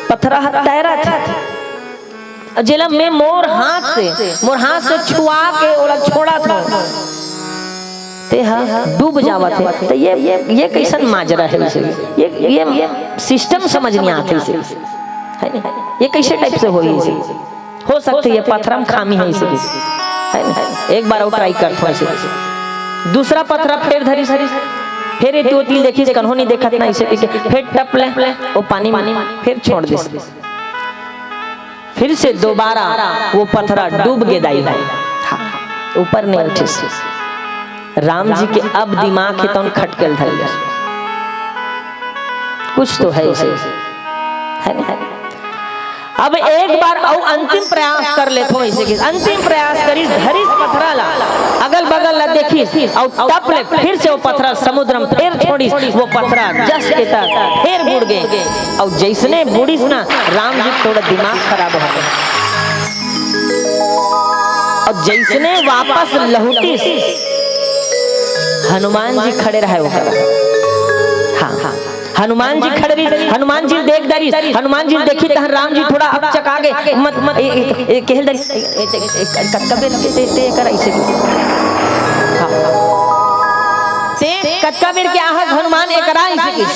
पथरा ह तैरत हे। जेला मैं मोर हाथ से, मोर हाथ से छुआ के ओला छोड़त हंव, ते ह डूब जावत हे। त ये, ये, ये कइसन माजरा हे इसे? ये, ये, ये system समझ नइ आत हे इसे, हे ना? ये कइसे type से होही इसे? हो सकथे ये पथरा म खामी हे इसे, हे ना? एक बार अउ try करथंव इसे। दूसरा पथरा फेर धरिस, फेर एती ओती ल देखिस, कन्हो नइ देखत ना इसे कहिके, फेर टप ले, वो पानी म फेर छोड़ दिस। फिर से दोबारा वो पथरा डूब गे दाई हो। हाँ, ऊपर नइ उठिस। राम जी के अब दिमाग हे तउन खटके ल धर लिस। कुछ तो हे इसे, हे ना? अब एक बार अउ अंतिम प्रयास कर लेथंव इसे कहिस। अंतिम प्रयास करिस, धरिस पथरा ला, अगल बगल ला देखिस, अउ टप ले फिर से वो पथरा समुद्र म फेर छोड़िस, वो पथरा जस के तस फेर बुड़ गे। अउ जइसने बुड़िस ना, राम जी के थोड़ा दिमाग खराब हो गे। अउ जइसने वापस लहुटिस, हनुमान जी खड़े रहे ओकर। हाँ, हाँ। हनुमान जी खड़े रहिस, हनुमान जी ल देख डरिस, हनुमान जी ल देखिस तहन राम जी थोड़ा अकचका गे, मत, मत, ए, ए, ए, कहे ल डरिस, ए, ए, ए, ए, कतका बेर के ते, ते कर अइसे। हाँ। ते कतका बेर के आहस हनुमान एकरा अइसे कहिस।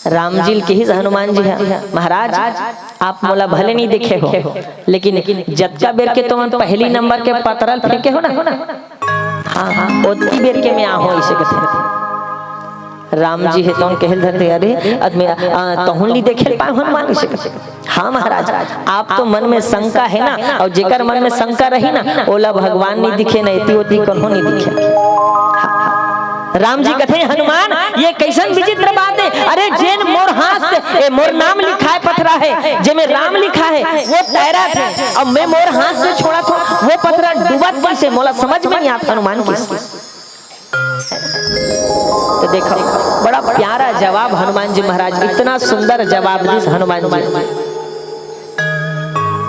राम जी ल कहिस हनुमान जी ह, महाराज, आप मोला भले नइ देखे हो, लेकिन जतका बेर के तुमन पहली नंबर के पथरा ल फेंके हो ना, हाँ, हाँ, ओतकी बेर के मैं आहूं, अइसे कथे। राम जी हे तउन कहे ल धरथे, अरे, अद मैं, आ, तहूं ल नइ देखे ल पाएंव हनुमान, अइसे कथे। हाँ महाराज, आप तो मन में शंका हे ना, अउ जेकर मन में शंका रही ना, ओला भगवान नइ दिखे ना, एती ओती कन्हो नइ दिखे। राम जी कथे, हनुमान, ये कइसन विचित्र बात हे? अरे, जेन मोर हाथ से, ए, मोर नाम लिखाय पथरा हे, जेमे राम लिखा हे, वो तैरत हे, अउ मैं मोर हाथ से छोड़त हंव, वो पथरा डूबत कइसे? मोला समझ में नइ आत हनुमान कहिस। त देखव, बड़ा प्यारा जवाब हनुमान जी महाराज, इतना सुंदर जवाब दिस हनुमान जी।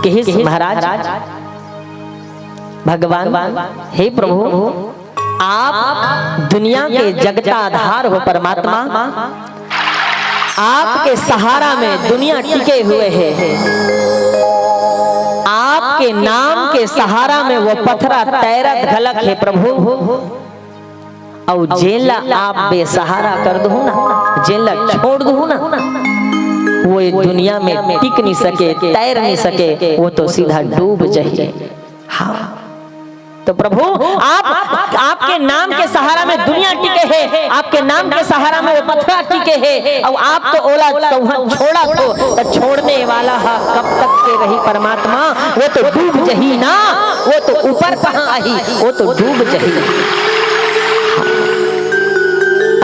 कहिस महाराज, भगवान, हे प्रभु, आप दुनिया के जगताधार हो परमात्मा, आपके सहारा में दुनिया टिके हुए हे, आपके नाम के सहारा में वो पथरा तैरत घलक हे प्रभु। अउ जेन ला आप बेसहारा कर दुहू ना, जेन ला छोड़ दुहू ना, वो ये दुनिया में टिक नइ सके, तैर नइ सके, वो तो सीधा डूब जाही। हाँ, तो प्रभु, आप, आपके नाम के सहारा में दुनिया टिके हे, आपके नाम के सहारा में वो पथरा टिके हे, अउ आप तो ओला तउहा छोड़त हो, त छोड़ने वाला हा कब तक के रही परमात्मा? वो तो डूब जही ना, वो तो ऊपर कहाँ आही, वो तो डूब जही।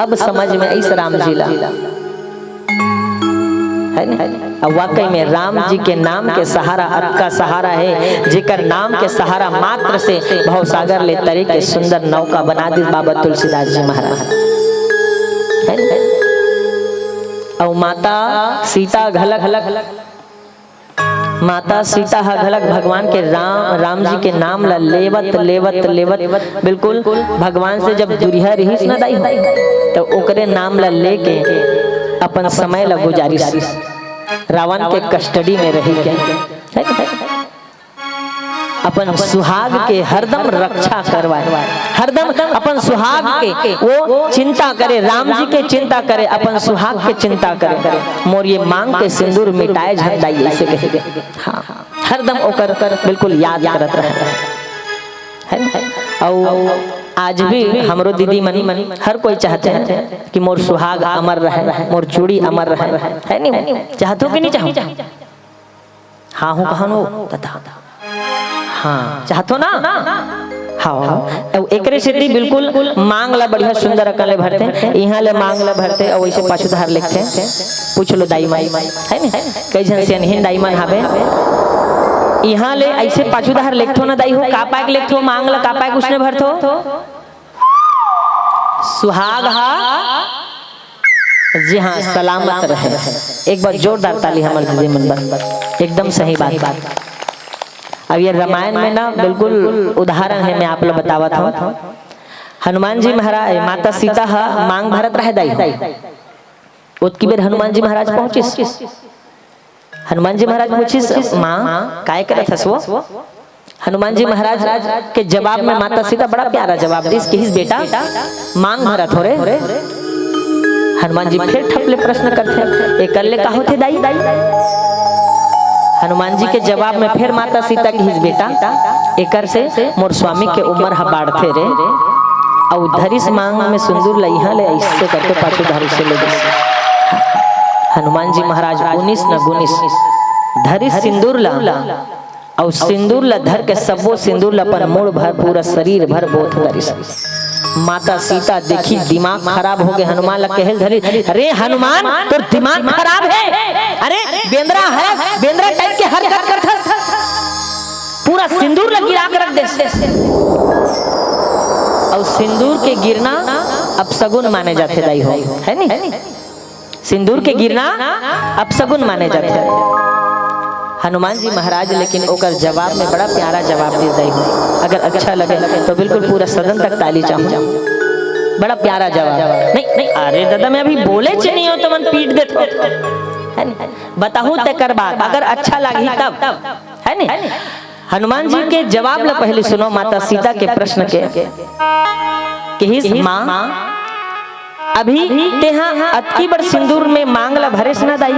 अब समझ में आइस राम जी ला। हे ना? अब वाकई में राम जी के नाम के सहारा अतका सहारा हे, जेकर नाम के सहारा मात्र से भवसागर ले तरे के सुंदर नौका बना दिस बाबा तुलसीदास जी महाराज। हे ना? अउ माता सीता घलक, माता सीता ह घलक भगवान के राम, राम जी के नाम ला लेवत, लेवत, लेवत, बिल्कुल भगवान से जब दुरिहा रिहिस ना दाई हो, त ओकरे नाम ला लेके अपन समय ला गुजारिस, रावण के custody में रहि के, हे ना? अपन सुहाग के हरदम रक्षा करवाय, हरदम अपन सुहाग के वो चिंता करे, राम जी के चिंता करे, अपन सुहाग के चिंता करे। मोर ये मांग के सिंदूर मिटाय झन दाई, अइसे कहे। हाँ, हरदम ओकर बिल्कुल याद करत रहे, हे ना? अउ आज भी हमरो दीदी मन, हर कोई चाहथे कि मोर सुहाग अमर रहे, मोर चूड़ी अमर रहे, हे नी? चाहथो कि नइ चाहो? हाँ हो, कहा न हो, तथा। हाँ, चाहथो ना? हाँ, हाँ। अउ एकरे सेती बिल्कुल मांग ला बढ़िया सुंदर अकन ले भरथे, इहाँ ले मांग ला भरथे, अउ अइसे पाछू धार लेगथे। पूछ लो दाई माई, हे ना? कई झन सियानहिन दाई मन हावे। इहाँ ले अइसे पाछू डहर लेगथो ना दाई हो, का पाय के लेगथो, मांग ला का पाय के उसने भरथो? सुहाग हा, जी हाँ, सलामत रहे। एक बार जोरदार ताली हमर दीदी मन बर, एकदम सही बात। अब ये रामायण में ना बिल्कुल उदाहरण हे, मैं आप ला बतावत हूँ। हनुमान जी महाराज, माता सीता हा मांग भरत रहे दाई हो। ओतकी बेर हनुमान जी महाराज पहुंचिस। हनुमान जी महाराज पूछिस, "माँ, काय करत हस वो?" हनुमान जी महाराज के जवाब में माता सीता बड़ा प्यारा जवाब दिस, किहिस, "बेटा, मांग भरत हो रे।" हनुमान जी फिर ठप ले प्रश्न करथे, "एकर ले का होथे दाई?" हनुमान जी के जवाब में फिर माता सीता किहिस, "बेटा, एकर से मोर स्वामी के उम्र ह बाढ़थे रे, अउ धरिस मांग में सिंदूर ल इहाँ ले अइसे करके पाछू डहर ले दिस।" हनुमान जी महाराज उनिस न गुनिस, धरिस सिंदूर ला, अउ सिंदूर ला धर के सब्बो सिंदूर ला अपन मुड़ भर, पूरा शरीर भर बोथ डरिस। माता सीता देखी, दिमाग खराब हो गे, हनुमान ला कहे ल धरी, "अरे हनुमान, तोर दिमाग खराब हे? अरे बेंदरा हे, बेंदरा टाइप के हरकत करथस, पूरा सिंदूर ला गिरा के रख देस।" अउ सिंदूर के गिरना अपसगुन माने जाथे दाई हो, हे नी? सिंदूर के गिरना अपसगुन माने जाथे। हनुमान जी महाराज लेकिन ओकर जवाब में बड़ा प्यारा जवाब दिस दाई हो। अगर अच्छा लगे तो बिल्कुल पूरा सदन तक ताली चाहूं। बड़ा प्यारा जवाब। नहीं, नहीं, अरे दादा, मैं अभी बोलेच नहीं हों तो मन पीट देथो, हे नी? बताहूं तेकर बाद, अगर अच्छा लागही तब, हे नी? हनुमान जी के जवाब ला पहली सुनो, माता सीता के प्रश्न के। किहिस, "माँ, अभी तेहा अतकी बड़ सिंदूर में मांग ला भरेस ना दाई,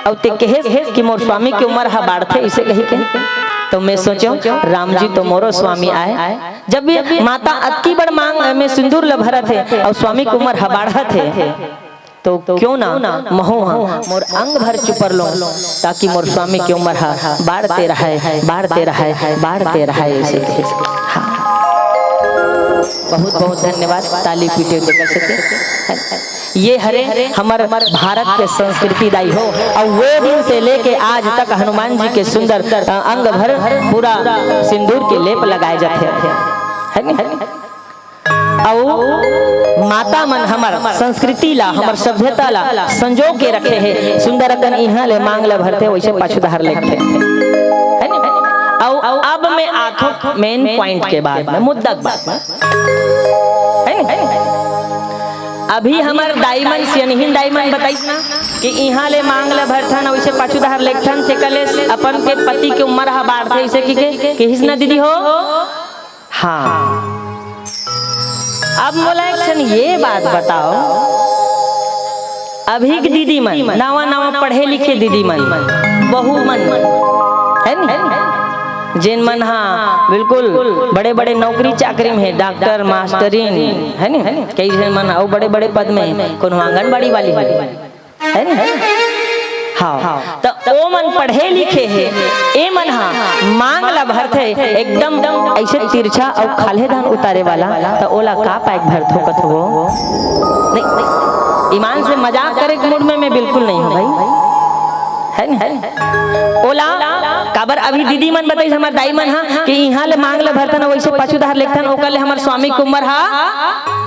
अउ ते कहेस कि मोर स्वामी के उम्र ह बाढ़थे, अइसे कहि के, तो मैं सोचों, राम जी तो मोरो स्वामी आय। जब ये माता अतकी बड़ मांग में सिंदूर ला भरत हे अउ स्वामी के उम्र ह बाढ़त हे, तो क्यों ना महूं हा मोर अंग भर चुपर लों, ताकि मोर स्वामी के उम्र हा बाढ़ते रहय, बाढ़ते रहय, बाढ़ते रहय।" अइसे कहे। हाँ। बहुत बहुत धन्यवाद, ताली पीटे तेकर सेती। ये हरे हमर भारत के संस्कृति दाई हो, अउ वो दिन से लेके आज तक हनुमान जी के सुंदर, अ, अंग भर पूरा सिंदूर के लेप लगाए जाथे, हे नी? अउ माता मन हमर संस्कृति ला, हमर सभ्यता ला संजो के रखे हे। सुंदर अकन इहाँ ले मांग ल भरथे, वइसे पाछू डहर लेगथे। हे नी? अउ अब मैं आथों main point के बात में, मुद्दा के बात में। हे नी? अभी हमर दाई मन, सियनहिन दाई मन बताइस ना कि इहाँ ले मांग ल भरथन, वइसे पाछू डहर लेगथन, तेकर ले अपन के पति के उम्र ह बाढ़थे, अइसे कि के, किहिस ना दीदी हो? हाँ। अब मोला एक ठन ये बात बताओ, अभी के दीदी मन, नवा नवा पढ़े लिखे दीदी मन, बहू मन, हे नी? जेन मन हा बिल्कुल बड़े बड़े नौकरी चाकरी में हे, डॉक्टर, मास्टरिन, हे नी? कई झन मन अउ बड़े बड़े पद में, कोनो आंगनबाड़ी वाली हे। हे नी? हाँ, त ओ मन पढ़े लिखे हे, ए मन हा मांग ला भरथे एकदम अइसे तिरछा अउ खाल्हे धान उतारे वाला, त ओला का पाय के भरथो कथो वो? नहीं, ईमान से मजाक करे के mood में मैं बिल्कुल नहीं हूँ भाई, हे नी? ओला काबर अभी दीदी मन बताइस, हमर दाई मन हा कि इहाँ ले मांग ला भरथन, वइसे पाछू डहर लेगथन, ओकर ले हमर स्वामी के उम्र हा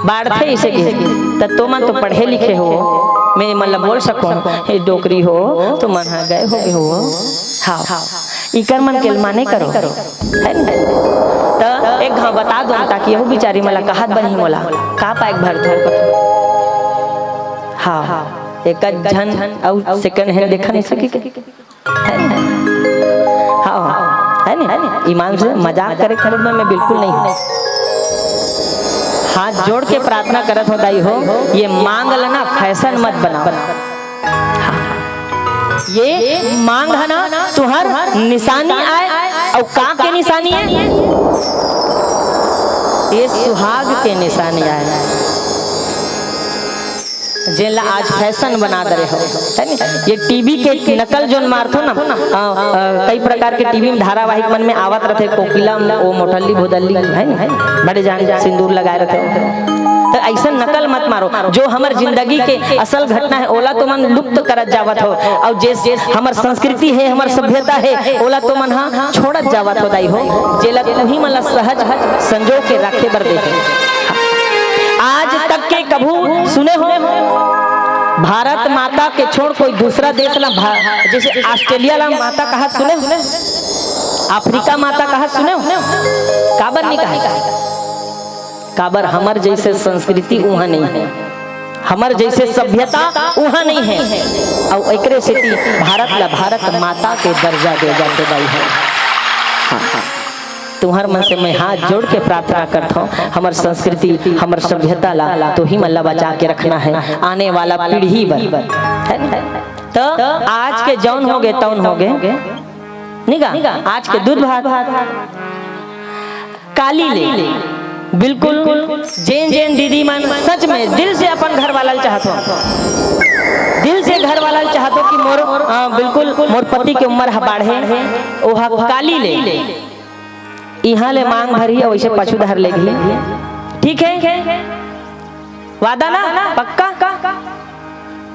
बाढ़थे, अइसे कहे। त तो मन तो पढ़े लिखे हो, मैं मन ला बोल सकूं, "हे डोकरी हो, तो मन हा गए हो गे हो।" हाँ, इकर मन के माने करो, हे नी? त एक घाव बता दो, ताकि यहू बिचारी मन ला कहत बनही मोला, का पाय के भरथो कथो। हाँ, एक झन अउ second hand देखा नहीं सकी के? हे नी? हाँ, हे नी? ईमान से मजाक करे के mood में मैं बिल्कुल नहीं हूँ। हाथ जोड़ के प्रार्थना करत हों दाई हो, ये मांग ल ना fashion मत बनाओ। हाँ। ये मांग ह ना तुहर निशानी आय, अउ का के निशानी आय? ये सुहाग के निशानी आय। जेन ला आज fashion बना दे रहे हो, हे नी? ये टीवी के नकल जोन मारथो ना, अ, अ, कई प्रकार के टीवी में धारावाहिक मन में आवत रथे, कोकिला, ओ मोटल्ली भुदल्ली, हे नी? बड़े जान सिंदूर लगाए रथे। तो ऐसन नकल मत मारो। जो हमर जिंदगी के असल घटना हे, ओला तो मन लुप्त करत जावत हो, अउ जे हमर संस्कृति हे, हमर सभ्यता हे, ओला तो मन हा छोड़त जावत हो दाई हो, जेला तुही मन ला सहज संजो के राखे बर देथे। आज तक के कभू सुने हो, भारत माता के छोड़ कोई दूसरा देश ला भा-, जैसे ऑस्ट्रेलिया ला माता कहत सुने हो, अफ्रीका माता कहत सुने हो, काबर नहीं कहा? काबर हमर जैसे संस्कृति उहाँ नहीं है, हमर जैसे सभ्यता उहाँ नहीं है। अउ एकरे सेती भारत ला भारत माता के दर्जा दे जाथे दाई हो। हाँ, हाँ। तुम्हर मन से मैं हाथ जोड़ के प्रार्थना करत हूँ, हमर संस्कृति, हमर सभ्यता ला तुही मन ला बचा के रखना है आने वाला पीढ़ी बर, है ना? तो आज के जौन होगे तौन होगे, नहीं गा? आज के दूध भात काली ले, बिल्कुल जेन जेन दीदी मन सच में दिल से अपन घर वाला ल चाहत हो, दिल से घर वाला ल चाहत हो कि मोर, अ, बिल्कुल मोर पति के उम्र ह बाढ़े, ओहा काली ले। इहाँ ले मांग भरही अउ वैसे पाछू धर लेगी। ठीक है, वादा ना? पक्का?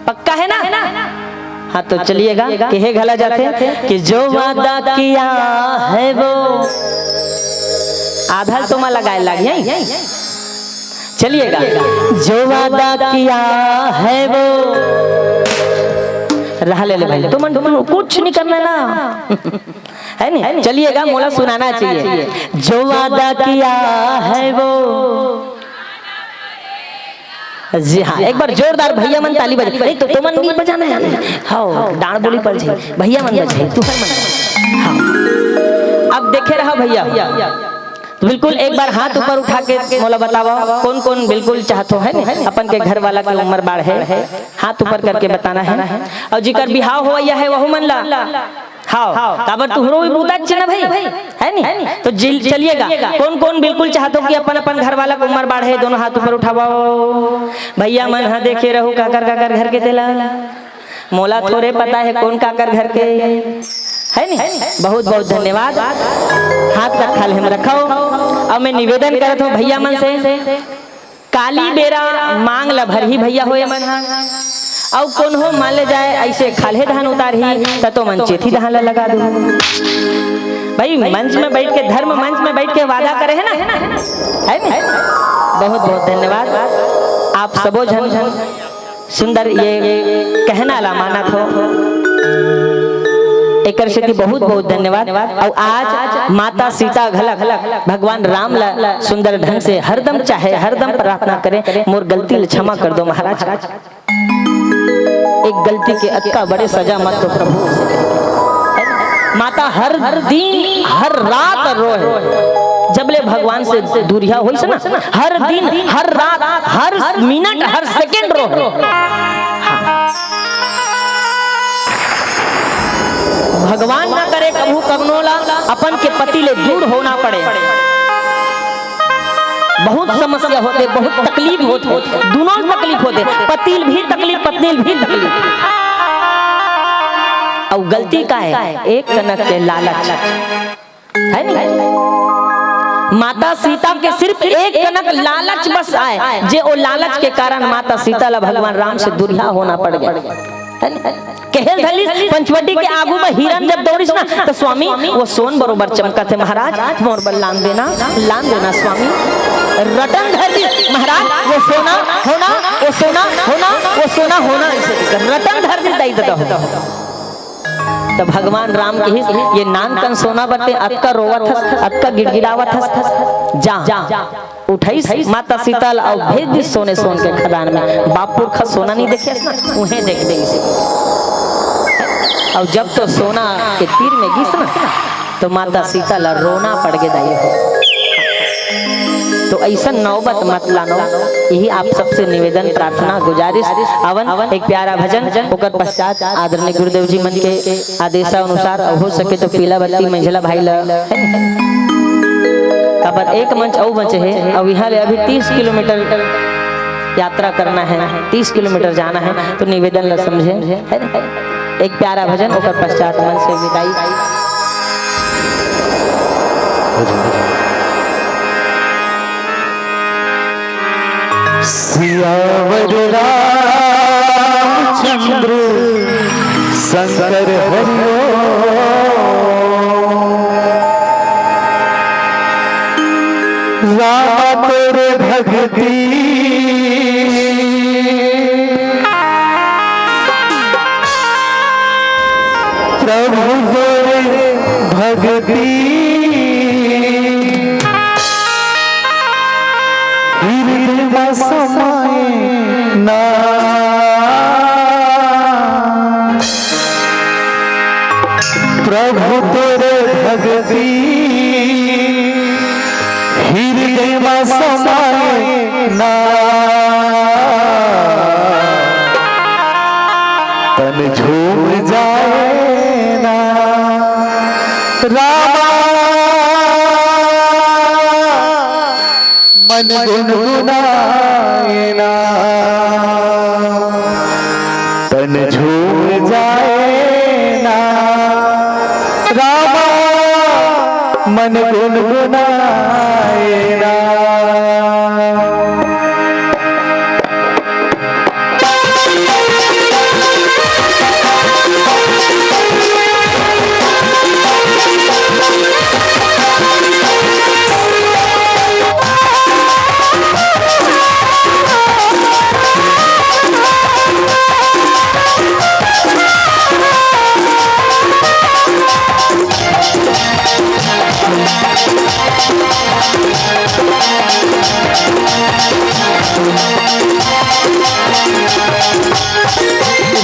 पक्का है ना? हाँ, तो चलिएगा, केहे घला जाथे कि जो वादा किया है वो, आधा तो मैं लगाए लाग यहीं। चलिएगा, जो वादा किया है वो, रहा ले ले भाई, तुमन कुछ नहीं करना ना, है नहीं? चलिएगा, मोला सुनाना चाहिए, जो वादा किया है वो। जी हाँ, एक बार जोरदार भैया मन ताली बजा। नहीं तो तुमन नहीं बजाना है। हाँ, डांड बोली पड़ जाए। भैया मन बजाए, तू मन। हाँ। अब देखे रहा भैया। तो बिल्कुल एक बार हाथ ऊपर उठा के मोला बतावा, कौन कौन बिल्कुल चाहत हो, है ना? अपन के घर वाला के उम्र बाढ़े, हाथ ऊपर करके बताना है। अउ जिकर बिहाव होवइया है, वहू मन ला। हाँ, काबर तुहरो भी बूता च ना भाई, है नी? तो जिल-, चलिएगा, कौन कौन बिल्कुल चाहत हो कि अपन अपन घर वाला के उम्र बाढ़े, दोनों हाथ ऊपर उठावाओ। भैया मन हा देखे रहू काकर काकर घर के तेला, मोला थोरे पता है कौन काकर घर के, है नी? बहुत बहुत धन्यवाद। हाथ रखा ले हम रखाओ। अब मैं निवेदन करत हूँ भैया मन से, काली बेरा मांग ल भरही भैया होए मन ह। अउ कोनो मान ले जाए ऐसे खाल्हे धान उतारही, त तो मन चेथी धान ल लगा दू। भाई, मंच में बैठ के, धर्म मंच में बैठ के वादा करे है ना, है नी? बहुत बहुत धन्यवाद आप सबो झन सुंदर ये कहना ला मानत हो, एकर सेती बहुत बहुत धन्यवाद। अउ आज माता सीता घलक भगवान राम ला सुंदर ढंग से हरदम चाहे, हरदम प्रार्थना करे, मोर गलती ले क्षमा कर दो महाराज। एक गलती के अतका बड़े सजा मत दो प्रभु। माता हर दिन, हर रात रोए, जब ले भगवान से दूरिया होइस ना, हर दिन, हर रात, हर मिनट, हर सेकंड रोए। भगवान ना करे कभू कवनो ला अपन के पति ले दूर होना पड़े। बहुत समस्या होथे, बहुत तकलीफ होथे, दुनों तकलीफ होथे, पति ल भी तकलीफ, पत्नी ल भी तकलीफ। अउ गलती का है? एक कनक के लालच। है नी? माता सीता के सिर्फ एक कनक लालच बस आए, जे ओ लालच के कारण माता सीता ला भगवान राम से दूरिहा होना पड़ गया। है नी? कहेल धलिस पंचवटी के आगू में हिरन जब दौड़िस ना, तो स्वामी वो सोन बरोबर चमकत है महाराज, मोर बर लान देना, लान देना स्वामी। रटन धर दिस महाराज, वो सोना होना, वो सोना होना, वो सोना होना, ऐसे रटन धर दिस दाई ददा हो। त भगवान राम कहिस, "ये नानकन सोना बटे अतका रोवत हस, अतका गिड़गिड़ावत हस, जा।" उठाइस माता सीता ला अउ भेज दिस सोने सोन के खदान में। बाप पुरखा सोना नहीं देखे ना, उहें देख दे इसे। अउ जब तो सोना के तीर में गिस ना, तो माता सीता ला रोना पड़ गे दाई हो। तो ऐसा नौबत मत लानो, यही आप सबसे निवेदन, प्रार्थना, गुजारिश। अवन एक प्यारा भजन, ओकर पश्चात आदरणीय गुरुदेव जी मन के आदेशानुसार, हो सके तो पीला बत्ती मंझला भाई ला, काबर एक मंच अउ बचे हे, अउ यहाँ ले अभी तीस किलोमीटर यात्रा करना है, तीस किलोमीटर जाना है, तो निवेदन ला समझे, है ना? एक प्यारा भजन, ओकर पश्चात मन से विदाई। सियावर रामचंद्र शंकर हरि ओम। राम तोर भगती, प्रभु तोर भगती, हृदय म समाए ना। प्रभु तोर भगती, हृदय म समाए ना। तन झूम जाए ना। रामा मन गुनगुनाए ना, तन झूम जाए ना। रामा मन गुनगुनाए ना।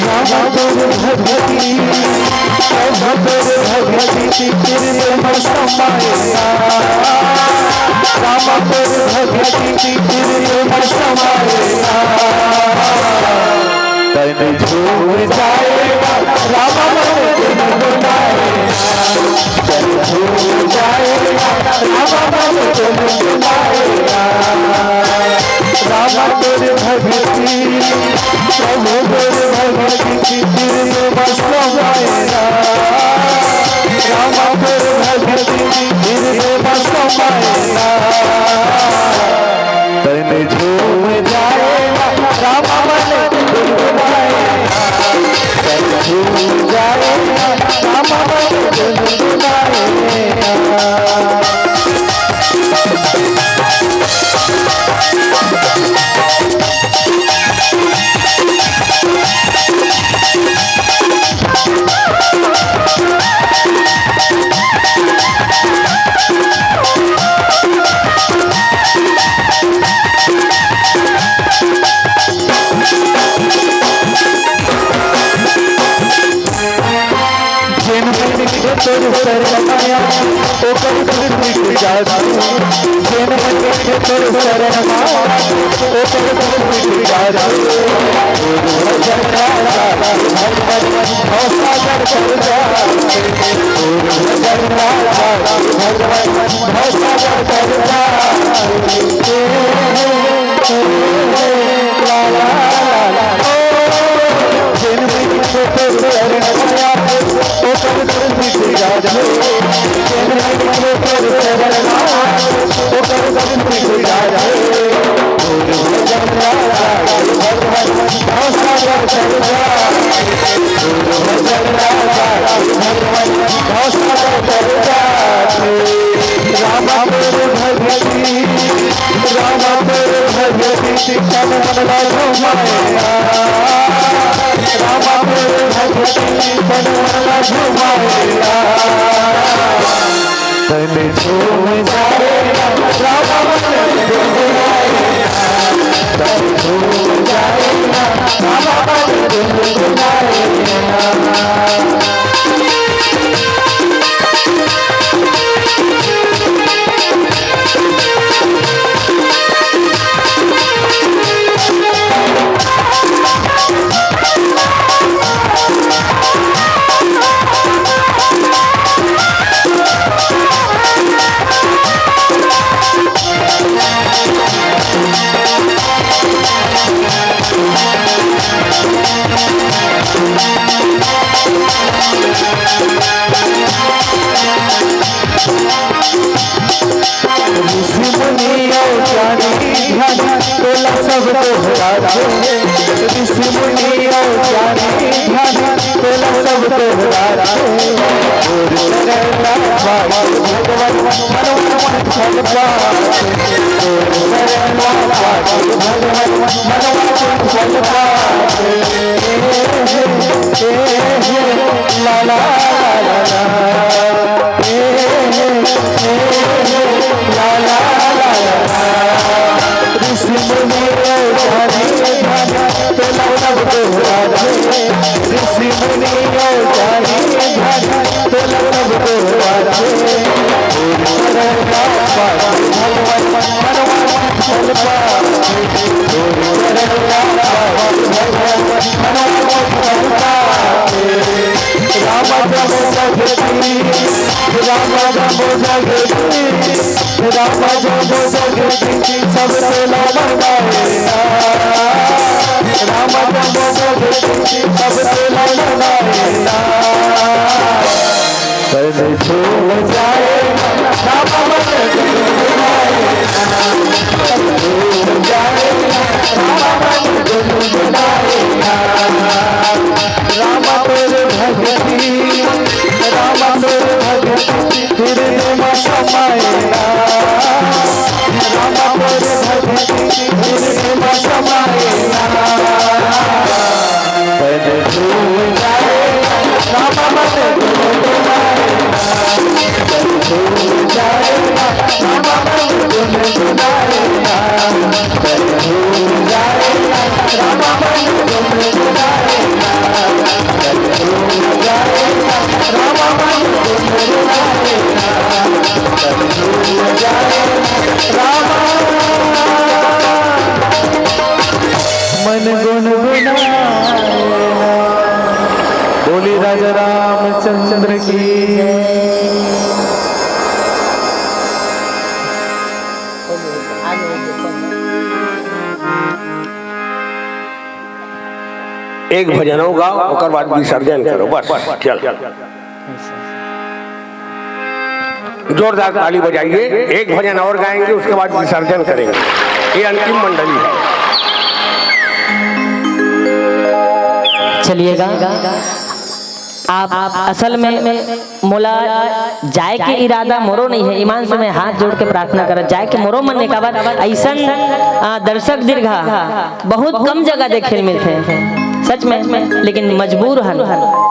राम तोर भगती, प्रभु तोर भगती, हृदय म समाए ना। राम तोर भगती, हृदय म समाए ना। तन झूम जाए ना, राम मन गुनगुनाए ना। तन झूम जाए ना, राम मन गुनगुनाए ना। राम तोर भगती, प्रभु तोर भगती, हृदय म समाए ना। राम तोर भगती, हृदय म समाए ना। तन झूम जाए ना, राम मन गुनगुनाए ना। तन झूम जाए ना, राम मन गुनगुनाए ना। जेन मन के तोर शरण आया, ओकर दुख मिट जात। जेन मन के तोर शरण आया, ओकर दुख मिट जात। गुरु भजन राजा भगवत भवसागर तर जात। गुरु भजन राजा भगवत भवसागर तर जात। ला ला ला ला। जेन मन के तोर शरण आया, ओकर दुख मिट जात। जेन मन के तोर शरण आया, ओकर दुख मिट जात। गुरु भजन राजा भगवत भवसागर तर जात। गुरु भजन राजा भगवत भवसागर तर जात। राम तोर भगती, राम तोर भगती, तन मन ला झूमाए ना। राम तोर भगती, तन मन ला झूमाए ना। तन झूम जाए ना, राम मन गुनगुनाए ना। तन झूम जाए ना, राम मन गुनगुनाए ना। सब तोहरा रे, ऋषि मुनि और ज्ञानी ध्यानी, तोला सब तोहरा रे। तोर चरण ला पाके भगवन मनवा कुंठल पाके। तोर चरण ला पाके भगवन मनवा कुंठल पाके। ए हे, ए हे, ला ला ला ला ला। ए हे, ए हे, ला ला ला ला ला। ऋषि मुनि और ज्ञानी ध्यानी, तोला सब तोहरा रे। ऋषि मुनि और ज्ञानी ध्यानी, तोला सब तोहरा रे। तोर चरण ला पाके भगवन मनवा कुंठल पाके। तोर चरण ला पाके भगवन मनवा कुंठल पाके। राम जब जगती, राम जब जगती, राम जब जगती, सब तोला मनाए ना। राम जब जगती, सब तोला मनाए ना। तन छू जाए ना, राम मन गुनगुनाए ना। तन छू जाए ना, राम मन गुनगुनाए ना। राम तोर भगती, राम तोर भगती, हृदय में समाए ना। राम तोर भगती, हृदय में समाए ना। तन छू जाए ना, राम मन गुनगुनाए ना। तन छू जाए ना, राम मन गुनगुनाए ना। मन गुनगुनाए ना। बोली राजा रामचंद्र की। एक भजन होगा, ओकर बाद विसर्जन करो, बस, चल। जोरदार ताली बजाइए। एक भजन और गाएंगे, उसके बाद विसर्जन करेंगे। ये अंतिम मंडली है। चलिएगा, आप असल में मोला जाए के इरादा मोरो नहीं है, ईमान से मैं हाथ जोड़ के प्रार्थना करत, जाए के मोरो मन नहीं, काबर अइसन, आ, दर्शक दीर्घा बहुत कम जगह देखे ल मिलथे, सच में, लेकिन मजबूर हन,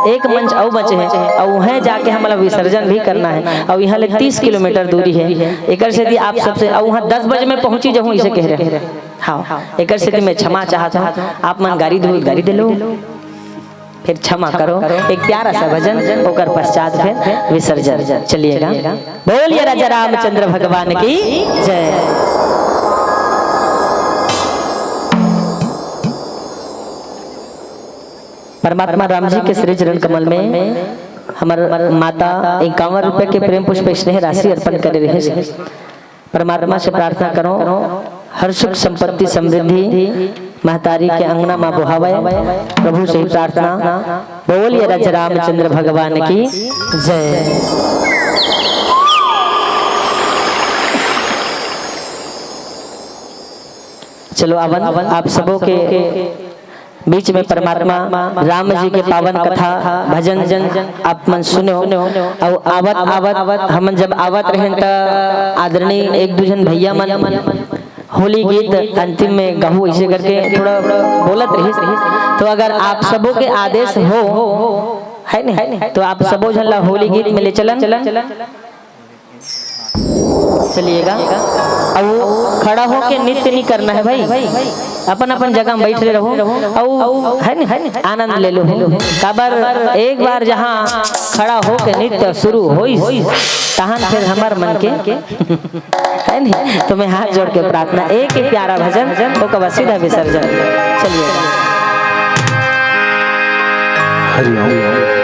एक मंच अउ बचे हे, अउ उहें जाके हमला विसर्जन भी करना है, अउ इहाँ ले तीस किलोमीटर दूरी है। एकर सेती आप सबसे, अउ उहाँ दस बजे में पहुँची जाहूँ, इसे कह रहे हैं। हाँ, एकर सेती मैं क्षमा चाहत हूँ, आप मन गारी दे, गारी दे लो। फिर क्षमा करो, एक प्यारा सा भजन, ओकर पश्चात फिर विसर्जन। चलिएगा, बोलिए राजा रामचंद्र भगवान की जय। परमात्मा राम जी के श्री चरण कमल में हमर माता इक्यावन रुपए के प्रेम पुष्प स्नेह राशि अर्पण करे रहे। परमात्मा से प्रार्थना करो, हर सुख संपत्ति समृद्धि महतारी के अंगना मा बोहावय। प्रभु से ही प्रार्थना। बोलिए राजा रामचंद्र भगवान की जय। चलो, आवन, आप सबों के बीच में परमात्मा राम जी के पावन कथा भजन आप मन सुनो। अउ आवत आवत हमन जब आवत रहेन, त आदरणीय एक दू झन भैया मन होली गीत अंतिम में गहू, ऐसे करके थोड़ा बोलत रहिस। तो अगर आप सबों के आदेश हो, है नहीं, तो आप सबो झन ला होली गीत में ले चलन। चलिएगा। अब खड़ा होके नृत्य नहीं करना है भाई, अपन अपन जगह में बैठ रहे रहो। अब है न, आनंद ले लो। काबर एक बार जहाँ खड़ा होके नृत्य शुरू होइस, तहन फिर हमर मन के है नहीं, तो मैं हाथ जोड़ के प्रार्थना, एक ही प्यारा भजन, ओकर बाद सीधा विसर्जन। चलिए। हरिओम।